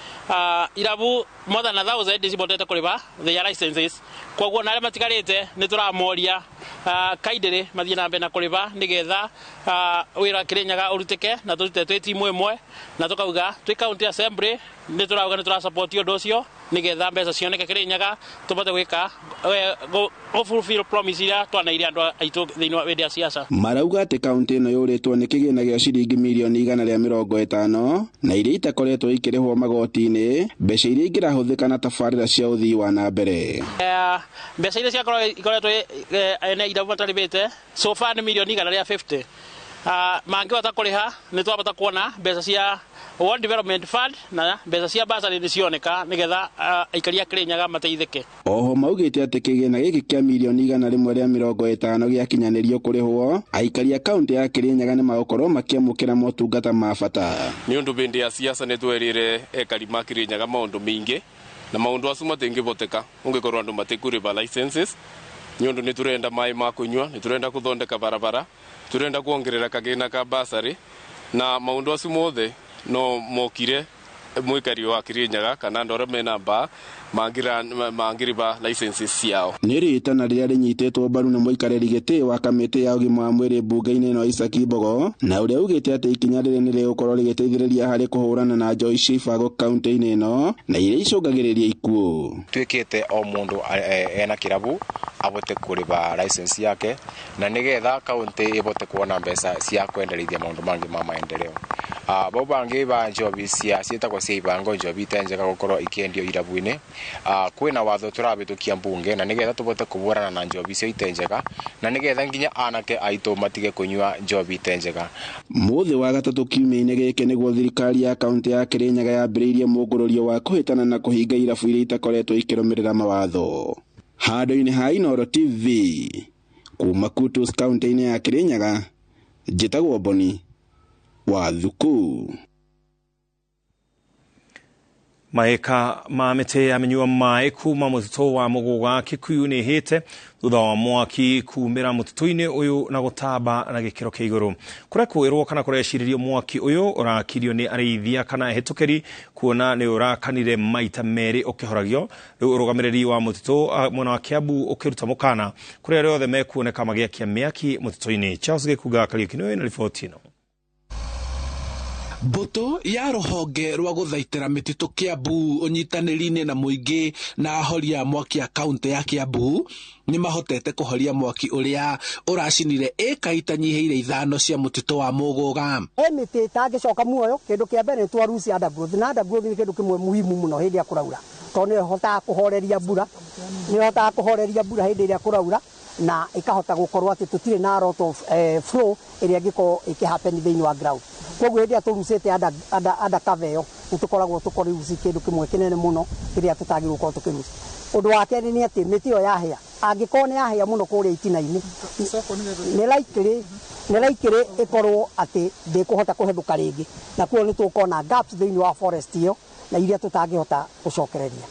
irabu more than 1,000 cibotete kũrĩha their licenses, koguo na arĩa matigarĩte nĩ tũramoria kaindĩrĩ mathiĩ na mbere na kũrĩha nĩgetha wĩra Kirinyaga ũrutĩke na tũrute twĩ timu ĩmwe, na tũkauga twĩ county assembly nĩ tũrauga nĩ tũrasupport ũndũ ũcio. nigetha mbeca cioneke Kirinyaga tubote gwika go fulfill promise iria twanaire andu aitu thiini wa windi ya siasa. Marauga ati kaunti ino yuritwo ni kigina gia ciringi mirioni 150 na iria itakoretwo ikirihwo magoti-ini, mbeca iria ingirahuthika na tabarira cia uthii wa na mbere. Mbeca iria ciakorwo ikoretwo ene irabu mataribite so far ni mirioni 150. Mangĩhota kũrĩha nĩ twabata kuona mbeca cia World Development Fund na mbeca cia basarĩ nĩ cioneka nĩgetha aikari a Kirinyaga mateithĩke. Oho maugĩte atĩ kĩgĩna gĩkĩ kĩa mirioni 150 gĩakinyanĩrio kũrĩhwo, aikari a kaunti ya Kirinyaga nĩ magũkorwo makĩamũkĩra motungata ma bata. Nĩ ũndũ bĩndĩ ya siasa nĩ twerire ekari ma Kirinyaga maũndũ maingĩ na maũndũ acu matingĩhoteka ũngĩkorwo andũ matikũrĩha licenses. Nĩ ũndũ nĩ tũrenda maĩ ma kũnyua, nĩ tũrenda kũthondeka barabara, turenda kuongerera kagina ka basarĩ na maũndũ acu mothe no mokire mwikari wa Kirinyaga kana andũ arĩa mena mbaa mangĩrĩba licenses ciao. Nĩ rĩtana rĩrĩa rĩnyitĩtwo mbaru nĩ mũikarĩri gĩtĩ wa kamĩtĩ ya ũgima wa mwĩrĩ mbunge-inĩ ĩno Isaac Mbogo, na ũrĩa ugĩte atĩ ikinya rĩrĩ nĩ rĩgũkorwo rĩgĩteithĩrĩria harĩ kũhũrana na njohi cia ibango kaunti-inĩ ĩno na iria icũngagĩrĩria ikuũ. Twĩkĩte o mũndũ ena kĩrabu abote kũrĩba license yake na nĩgetha kaunti ĩbote kuona mbeca cia kwendereithia maũndũ mangĩ ma maendeleo. Bau bangĩ ba njobi cia ciĩtagwo cia ibango njobi itenjega gũkorwo ikĩendio irabu-inĩ. Kwĩna watho tũrabĩtũkia mbunge na nĩgetha tũbote kũbũrana na njobi icio itenjega na nĩgetha nginya anake aitũ matige kũnyua njobi itenjega. Mũthĩ wa gatatũ kiumia-inĩ gĩkĩ nĩguo thirikari ya kaunti ya Kirinyaga yambĩrĩirie mũngũrũrio wa kũhĩtana na kũhinga irabu iria itakoretwo ikĩrũmĩrĩra mawatho. Handũ-inĩ ha Inooro TV kuma Kutus kaunti-inĩ ya Kirinyaga, njĩtagwo Boni wa Thuku. Maeka ma mĩtĩ ya mĩnyua maĩ kuma mũtitũ wa Mũgũga Kikuyu nĩ ĩhĩte thutha wa mwaki kumĩra mũtitũ-inĩ ũyũ na gũtamba na gĩkĩro kĩa igũrũ. Kũrekwĩrwo kana kũrecirĩrio mwaki ũyũ ũrakirio nĩ arĩithia kana ehĩtũkĩri kuona nĩ ũrakanire maita merĩ ũkĩhoragio. Rĩu ũrũgamĩrĩri wa mũtitũ mwena wa Kiambu ũkĩruta mũkana kũrĩ arĩa othe mekuoneka magĩakia mĩaki mũtitũ-inĩ. Charles Gĩkunga Kariũki nĩwe wĩna riboti ĩno. Mbũtũ ya rũhonge rwa gũthaitĩra mĩtitũ Kiambu ũnyitanĩri-inĩ na mũingĩ na ahoria mwaki a kaunti ya Kiambu nĩ mahotete kũhoria mwaki ũrĩa ũracinire ĩka itanyihĩire 5 cia mũtitũ wa Mũgũga. Mĩtĩ ĩtangĩcoka muoyo, kĩndũ kĩa mbere nĩ twarucia undergrowth, na undergrowth nĩ kĩndũ kĩmwe muhimu mũno hĩndĩ ya kũraura tondũ nĩ ĩhotaga kũhoreria mbura, nĩ ĩhotaga kũhoreria mbura hĩndĩ ĩrĩa kũraura na ĩkahota gũkorwo atĩ tũtirĩ na lot of flow ĩrĩa ĩngĩkorwo ĩkĩhappen thĩinĩ wa ground. Koguo hĩndĩ ĩrĩa tũrucĩte undercover ĩyo nĩ tũkoragwo tũkũruci kĩndũ kĩmwe kĩnene mũno kĩrĩa tũtagĩrĩirwo gũkorwo tũkĩruci. Ũndũ wa kerĩ nĩ atĩ mĩtĩ ĩyo yahĩa, angĩkorwo nĩ yahĩa mũno kũrĩa itina-inĩ, nĩ likely ĩkorwo atĩ ndĩkũhota kũhethũka rĩngĩ, na kuo nĩ tũkona gaps thĩinĩ wa forest ĩyo na iria tũtangĩhota gũcokereria.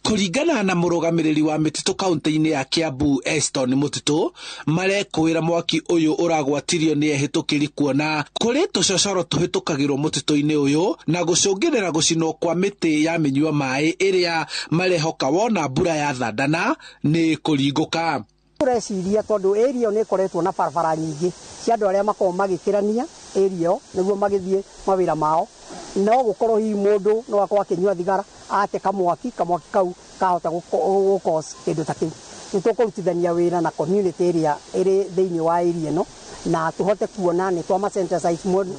Kũringana na mũrũgamĩrĩri wa mĩtitũ kaunti-inĩ ya Kiambu Eston Mũtitũ, marekũĩra mwaki ũyũ ũragwatirio nĩ ehĩtũkĩri kuona kũrĩ tũcocoro tũhĩtũkagĩrwo mũtitũ-inĩ ũyũ na gũcũngĩrĩra gũcinwo kwa mĩtĩ ya mĩnyua maĩ ĩrĩa marehoka wona mbura ya thandana nĩ kũringũka. Tũreciria tondũ area nĩ ĩkoretwo na barabara nyingĩ cia andũ arĩa makoragwo magĩkĩrania area nĩguo magĩthiĩ mawĩra mao, no gũkorwo hihi mũndũ no akorwo akĩnyua thigara ate kamwaki kau kahota gũ-cause kĩndũ ta kĩu. Nĩ tũkũrutithania wĩra na community ĩrĩa ĩrĩ thĩinĩ wa area ĩno na tũhote kuona nĩ twama sensitize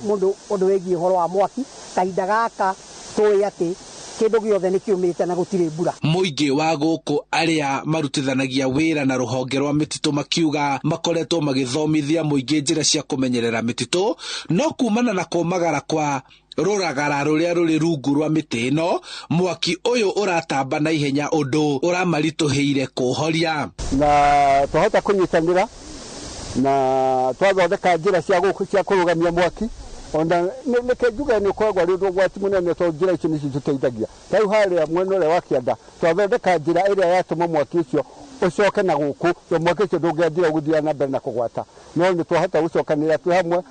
mũndũ ũndũ wĩgiĩ ũhoro wa mwaki kahinda gaka tũĩ atĩ kĩndũ gĩothe nĩ kĩũmĩte na gũtirĩ mbura. Mũingĩ wa gũkũ arĩa marutithanagia wĩra na rũhonge rwa mĩtitũ makiuga makoretwo magĩthomithia mũingĩ njĩra cia kũmenyerera mĩtitũ, no kumana na kũmagara kwa rũragara rũrĩa rũrĩ rungu rwa mĩtĩ ĩno, mwaki ũyũ ũratamba na ihenya ũndũ ũramaritũhĩire kũũhoria. Na twahota kũnyitanĩra na twathondeka njĩra cia gũkũ cia kũrũgamia mwaki ona nĩke njuge nĩ ũkoragwo arĩ ũndũ ũgwati mũnene tondũ njĩra icio nĩcio itũteithagia. Ta rĩu harĩa mwena ũrĩa wa kĩanda twathondeka njĩra ĩrĩa yatũma mwaki ũcio ũcoke na gũkũ, tondũ mwaki ũcio ndũngĩanjĩra gũthiĩ na mbere na kũgwata, no nĩ twahota gũcokanĩrĩra twĩ hamwe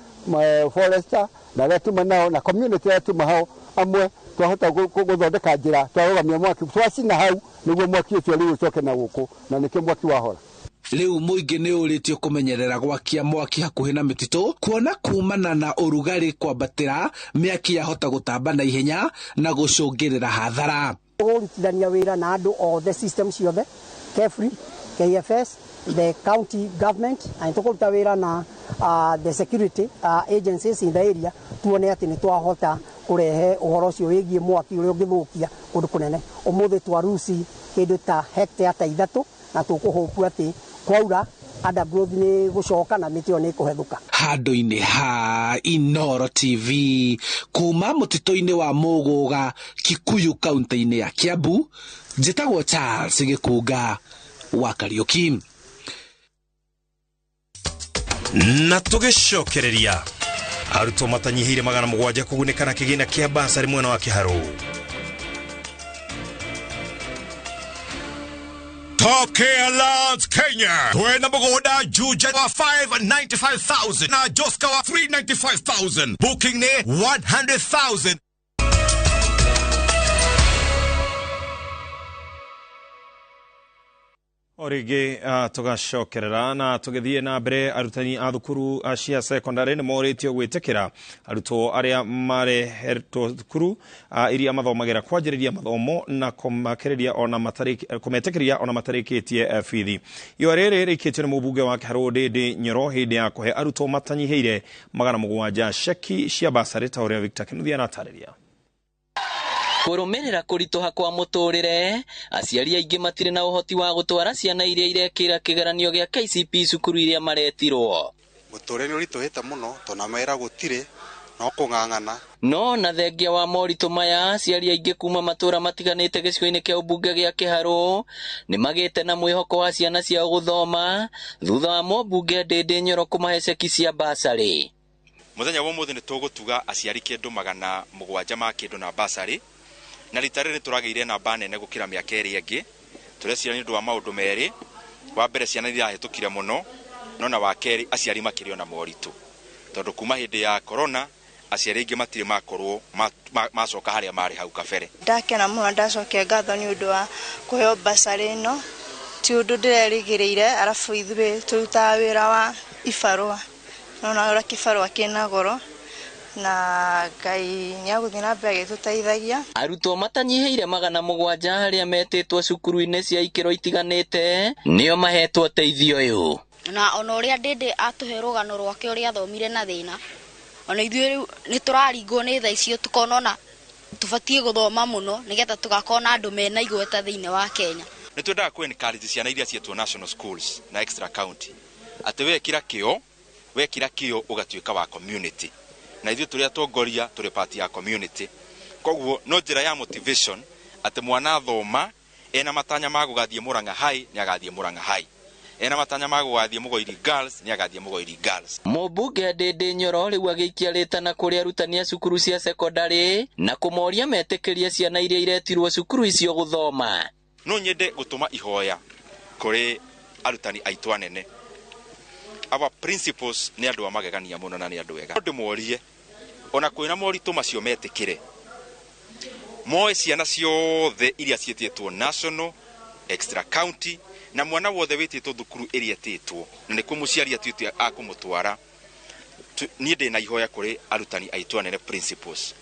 forester na arĩa tuma nao na community arĩa tuma hao amwe, twahota gũthondeka njĩra twarũgamia mwaki twacina hau nĩguo mwaki ũcio rĩu ũcoke na gũkũ, na nĩkĩo mwaki wahora. Rĩu mũingĩ nĩ ũrĩtio kũmenyerera gwakia mwaki hakuhĩ na mĩtitũ kuona kumana na ũrugarĩ kwambatĩra mĩaki yahota gũtamba na ihenya na gũcũngĩrĩra hathara. Tũgũrutithania wĩra na andũ othe, system ciothe, KEFRI, KFS, the county government, na tũkũruta wĩra na the security agencies in the area, tuone atĩ nĩ twahota kũrehe ũhoro ũcio wĩgiĩ mwaki ũrĩa ũngĩthũkia kũndũ kũnene. Ũmũthĩ twaruci kĩndũ ta hectare ta 3, na tũkũhũpu atĩ kwaura undergrowth nĩ gũcoka na mĩtĩ ĩyo nĩ ĩkũhethũka. Handũ-inĩ ha Inooro TV kuma mũtitũ-inĩ wa Mũgũga, Kikuyu, kaunti-inĩ ya Kiambu, njĩtagwo Charles Gĩkunga wa Kariuki. Na tũgĩcokereria, arutwo matanyihĩire 700 kũgunĩka na kĩgĩna kĩa basarĩ mwena wa Kĩharũ. Top Care Lands Kenya. Twena mũgũnda Juja wa 595,000 na Joska wa 395,000. Booking ne 100,000. O rĩngĩ tũgacokerera na tũgĩthiĩ na mbere, arutani a thukuru cia secondary nĩ morĩtio gwĩtĩkĩra arutwo arĩa marehetwo thukuru iria mathomagĩra kwanjĩrĩria mathomo na kũmakĩrĩria ona kũmetĩkĩria ona matarĩkĩtie bithi. Itua rĩrĩ rĩikĩtio nĩ mũmbunge wa Kĩharũ Ndĩndĩ Nyoro hĩndĩ ya kũhe arutwo matanyihĩire 700 ceki cia basarĩ, ta ũrĩa Victor Kinuthia aratarĩria. Kũrũmĩrĩra kũritũha kwa mũtũrĩre, aciari aingĩ matirĩ na ũhoti wa gũtwara ciana iria irekĩra kĩgeranio gĩa KCPE cukuru iria maretirwo. Mũtũrĩre nĩ ũritũhĩte mũno tondũ na mawĩra gũtirĩ, no kũng'ang'ana. No na thengia wa moritũ maya, aciari aingĩ kuma matũra matiganĩte gĩcigo-inĩ kĩa ũmbunge gĩa Kĩharũ nĩ magĩte na mwĩhoko wa ciana ciao gũthoma thutha wa mũmbunge Ndĩndĩ Nyoro kũmahe ceki cia basarĩ. Mũthenya wa ũmũthĩ nĩ tũgũtuga aciari kĩndũ 700 ma kĩndũ na basarĩ, na rita rĩrĩ tũragĩire namba nene gũkĩra mĩaka ĩrĩa ĩngĩ. Tũreciria nĩ ũndũ wa maũndũ merĩ. Wa mbere, ciana irahĩtũkire mũno, no na wa kerĩ, aciari makĩrĩ ona moritũ, tondũ kuma hĩndĩ ya corona aciari aingĩ matirĩ makorwo macoka harĩa marĩ hau kabere. Ndakena mũno, ndacokia ngatho nĩ ũndũ wa kũheo basarĩ ĩno, ti ũndũ ndĩrerĩgĩrĩire. Arabu ithuĩ tũrutaga wĩra wa ibarũa, nona ũrĩa kĩbarũa kĩna goro, na Ngai nĩ agũthiĩ na mbere agĩtũteithagia. Arutwo matanyihĩire 700 arĩa metĩtwo cukuru-inĩ cia ikĩro itiganĩte nĩo mahetwo ũteithio ũyũ. Na ona ũrĩa Ndĩndĩ atũhe rũgano rwake ũrĩa athomire na thĩna, ona ithuĩ rĩu nĩ tũraringwo nĩ tha icio, tũkona ona tũbatiĩ gũthoma mũno nĩgetha tũgakorwo na andũ mena igweta thĩinĩ wa Kenya. Nĩ twendaga kũ encourage ciana iria cietwo national schools na extra county atĩ wekĩra kĩo ũgatuĩka wa community, na ithuĩ tũrĩ atongoria tũrĩ part ya community. Koguo no njĩra ya motivation atĩ mwana athoma ena matanya ma gũgathiĩ Murang'a High nĩ agathiĩ Murang'a High, ena matanya ma gũgathiĩ Mũgoiri Girls nĩ agathiĩ Mũgoiri Girls. Mũmbunge Ndĩndĩ Nyoro rĩu agĩikia rĩtana kũrĩ arutani a cukuru cia sekondarĩ na kũmoria metĩkĩrie ciana iria iretirwo cukuru icio gũthoma. No nyende gũtũma ihoya kũrĩ arutani aitũ anene. Our principals nĩ andũ a magegania mũno na nĩ andũ ega. Ndĩmorie ona kwĩna moritũ macio metĩkĩre, moe ciana ciothe iria ciĩtĩtwo national, extra county, na mwana wothe wĩtĩtwo thukuru ĩrĩa ĩtĩtwo na nĩkuo mũciari atuĩte akũmũtwara. Niĩ ndĩna ihoya kũrĩ arutani aitũ anene principals,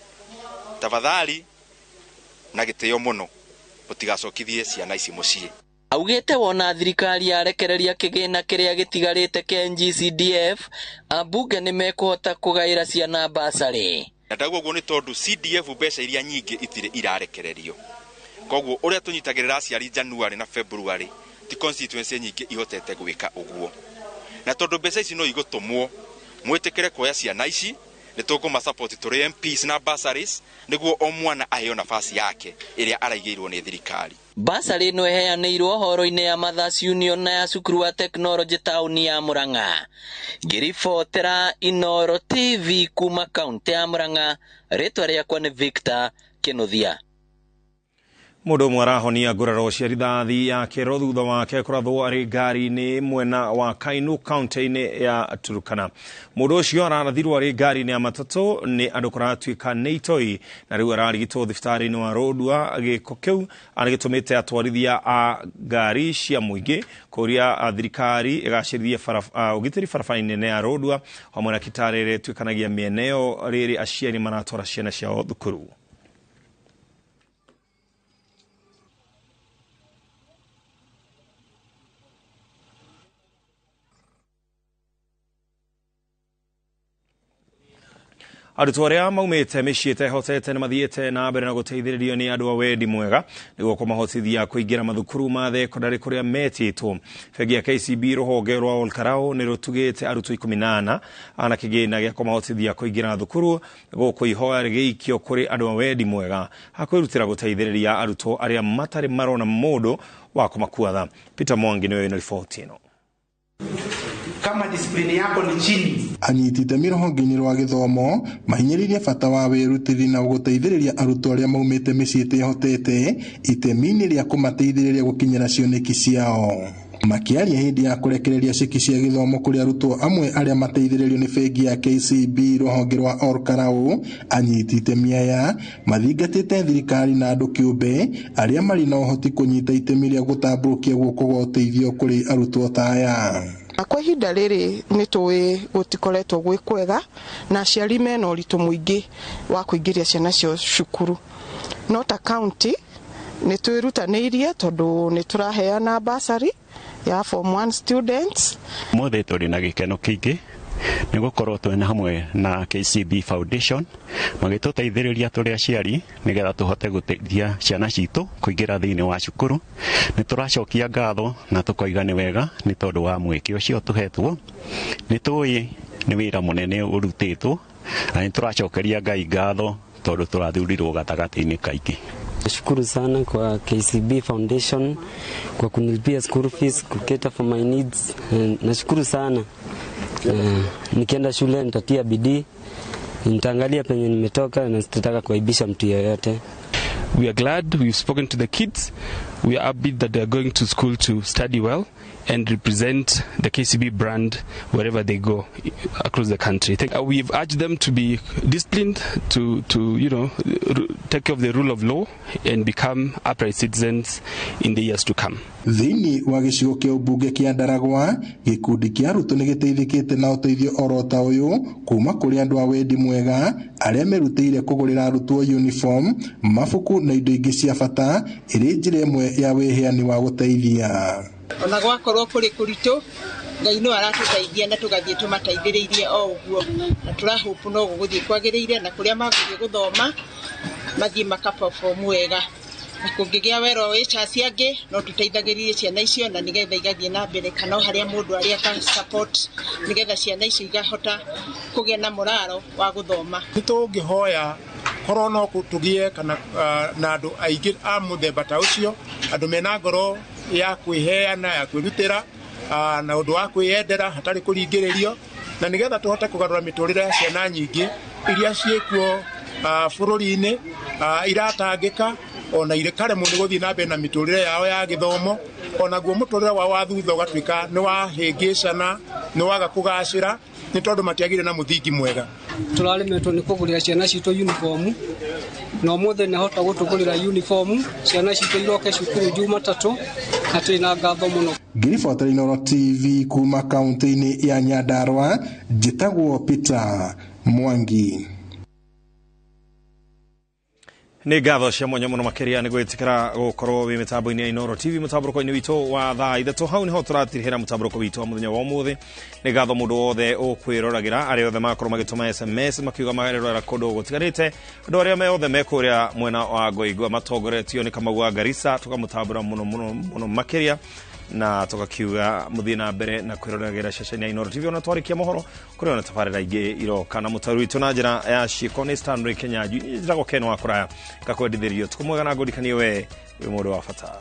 tafadhali na gĩtĩo mũno mũtigacokithie ciana ici mũciĩ. Augĩte wona thirikari yarekereria kĩgĩna kĩrĩa gĩtigarĩte kĩa NGCDF, ambunge nĩ mekũhota kũgaĩra ciana basarĩ. Na ndauga ũguo nĩ tondũ CDF mbeca iria nyingĩ itirĩ irarekererio, koguo ũrĩa tũnyitagĩrĩra aciari January na February ti constituency nyingĩ ihotete gwĩka ũguo, na tondũ mbeca ici no igũtũmwo mwĩtĩkĩre kuoya ciana ici, nĩ tũkũma support tũrĩ MPs na bursaries nĩguo o mwana aheo nafasi yake ĩrĩa araigĩirwo nĩ thirikari. Basarĩ ĩno ĩheanĩirwo horo-inĩ ya Mothers Union na ya cukuru wa tekinoronjĩ taũni ya Murang'a. Ngĩribotera Inooro TV kuma kaunti ya Murang'a, rĩtwa rĩakwa nĩ Victor Kinuthia. Mũndũ ũmwe arahonia nguraro cia rithathi ya kĩero thutha wake kũrathwo arĩ ngari-inĩ mwena wa Kainu kaunti-inĩ ya Turkana. Mũndũ ũcio ararathirwo arĩ ngari-inĩ ya matatũ nĩ andũ kũratuĩka nĩ itoi, na rĩu ararigitwo thibitarĩ-inĩ wa Lodwar. Gĩko kĩu arĩgĩtũmĩte atwarithia a ngari cia mũingĩ kũria thirikari ĩgacĩrithie ũgitĩri barabara-inĩ nene ya Lodwar hamwe na Kitale ĩrĩa ĩtuĩkanagia mĩena ĩyo rĩrĩ aciari maratwara ciana ciao thukuru. Arutwo arĩa maumĩte mĩciĩ ĩtehotete nĩ mathiĩte na mbere na gũteithĩrĩrio nĩ andũ a wendi mwega nĩguo kũmahotithia kũingĩra mathukuru ma thekondarĩ kũrĩa metĩtwo. Bengi ya KCB rũhonge rwa Olkarau nĩ rũtugĩte arutwo 14 ana kĩgĩna gĩa kũmahotithia kũingĩra thukuru gũkũ ihoya rĩgĩikio kũrĩ andũ a wendi mwega a kwĩrutĩra gũteithĩrĩria arutwo arĩa matarĩ marona mũndũ wa kũmakuatha. Peter Mwangi nĩwe wĩna riboti ĩno. Kama discipline yako ni chini. Anyiti itemi rũhonge-inĩ rwa gĩthomo mahinyĩrĩirie bata wa wĩrutĩri na gũteithĩrĩria arutwo arĩa maumĩte mĩciĩ ĩtehotete itemi-inĩ rĩa kũmateithĩrĩria gũkinyĩra cioneki ciao. Makĩaria hĩndĩ ya kũrekereria ceki cia gĩthomo kũrĩ arutwo amwe arĩa mateithĩrĩrio nĩ bengi ya KCB rũhonge rwa Olkarau, anyiti itemi aya mathingatĩte thirikari na andũ kĩũmbe arĩa marĩ na ũhoti kũnyita itemi rĩa gũtambũrũkia guoko gwa ũteithio kũrĩ arutwo ta aya. Kwa ihinda rĩrĩ nĩ tũĩ gũtikoretwo gwĩ kwega na aciari mena ũritũ mũingĩ wa kũingĩria ciana ciao cukuru, no ta county nĩ twĩrutanĩirie tondũ nĩ tũraheana bursary ya form 1 students. Mothe tũrĩ na gĩkeno kĩingĩ nĩ gũkorwo twĩna hamwe na KCB Foundation magĩtũteithĩrĩria tũrĩ aciari nĩgetha tũhote gũteithia ciana citũ kũingĩra thĩinĩ wa cukuru. Nĩ tũracokia ngatho na tũkoiga nĩ wega nĩ tondũ wa mweke ũcio tũhetwo. Nĩ tũĩ nĩ wĩra mũnene ũrutĩtwo na nĩ tũracokeria Ngai ngatho tondũ tũrathurirwo gatagatĩ-inĩ kaingĩ. Nashukuru sana kwa KCB Foundation kwa kunilipia school fees, kucater for my needs. Nashukuru sana. Nikienda shule nitatia bidii, nitaangalia penye nimetoka na sitataka kuaibisha mtu yeyote. We are glad we've spoken to the kids. We are upbeat that they are going to school to study well and represent the KCB brand wherever they go across the country. We've urged them to be disciplined, to take care of the rule of law and become upright citizens in the years to come. Thĩinĩ wa gĩcigo kĩa ũmbunge kĩa Ndaragwa, gĩkundi kĩa arutwo nĩ gĩteithĩkĩte na ũteithio oro ta ũyũ kuma kũrĩ andũ a wendi mwega arĩa merutĩire kũgũrĩra arutwo uniform, mabuku na indo ingĩ cia bata ĩrĩ njĩra ĩmwe ya wĩheani wa gũteithia. Ona gwakorwo kũrĩ kũritũ, Ngai no aratũteithia na tũgathiĩ tũmateithĩrĩirie o ũguo, na tũrahope no gũgũthiĩ kwagĩrĩire na kũrĩa magũthiĩ gũthoma mathiĩ makaperform wega. Na kũngĩgĩa wero wĩ chance angĩ no tũteithagĩrĩrie ciana icio na nĩgetha igathiĩ na mbere, kana o harĩa mũndũ arĩ aka support nĩgetha ciana icio igahota kũgĩa na moraro wa gũthoma. Nĩ tũngĩhoya korwo no tũgĩe kana na andũ aingĩ a mũthemba ta ũcio, andũ mena ngoro ya kwĩheana, ya kwĩrutĩra na ũndũ wa kwĩyendera hatarĩ kũringĩrĩrio, na nĩgetha tũhote kũgarũra mĩtũrĩre ya ciana nyingĩ iria ciĩkuo bũrũri-inĩ iratangĩka ona ikaremwo nĩ gũthiĩ na mbere na mĩtũrĩre yao ya gĩthomo, onaguo mũtũrĩre wao wa thutha ũgatuĩka nĩ wahĩngĩcana, nĩ waga kũgacĩra nĩ tondũ matiagire na mũthingi mwega. Tũraremetwo nĩ kũgũrĩra ciana citũ uniform na ũmũthĩ nĩ ahota gũtũgũrĩra uniform, ciana citũ iroke cukuru Jumatatũ na twĩna ngatho mũno. Ngĩribotera Inooro TV kuma kaunti-inĩ ya Nyandarua, njĩtagwo Peter Mwangi. Nĩ ngatho cia mwanya mũno makĩria nĩ gwĩtĩkĩra gũkorwo wĩ mĩtambo-inĩ ya Inooro TV mũtambũrũko-inĩ witũ wa thaa 3. Hau nĩho tũratirihĩra mũtambũrũko witũ wa mũthenya wa ũmũthĩ. Nĩ ngatho mũndũ wothe ũkwĩroragĩra, arĩa othe makorwo magĩtũma SMS makiuga marerorera kũndũ gũtiganĩte, andũ arĩa me othe me kũrĩa mwena wa Ngoingwa matongoretio nĩ Kamau wa Garissa, tũkamũtambũra mũno mũno mũno makĩria na tũgakiuga mũthiĩ na mbere na kwĩroragĩra ceceni ya Inooro TV. Ona twarĩkia mohoro kũrĩ ona tabarĩra ingĩ iroka na mũtaru witũ na njĩra ya ciĩko nĩ Stanley Kenyanjui. Njĩtagwo Ken wa Kũraya, ngakwendithĩria ũtukũ mwega na ngũririkanie we wĩ mũndũ wa bata.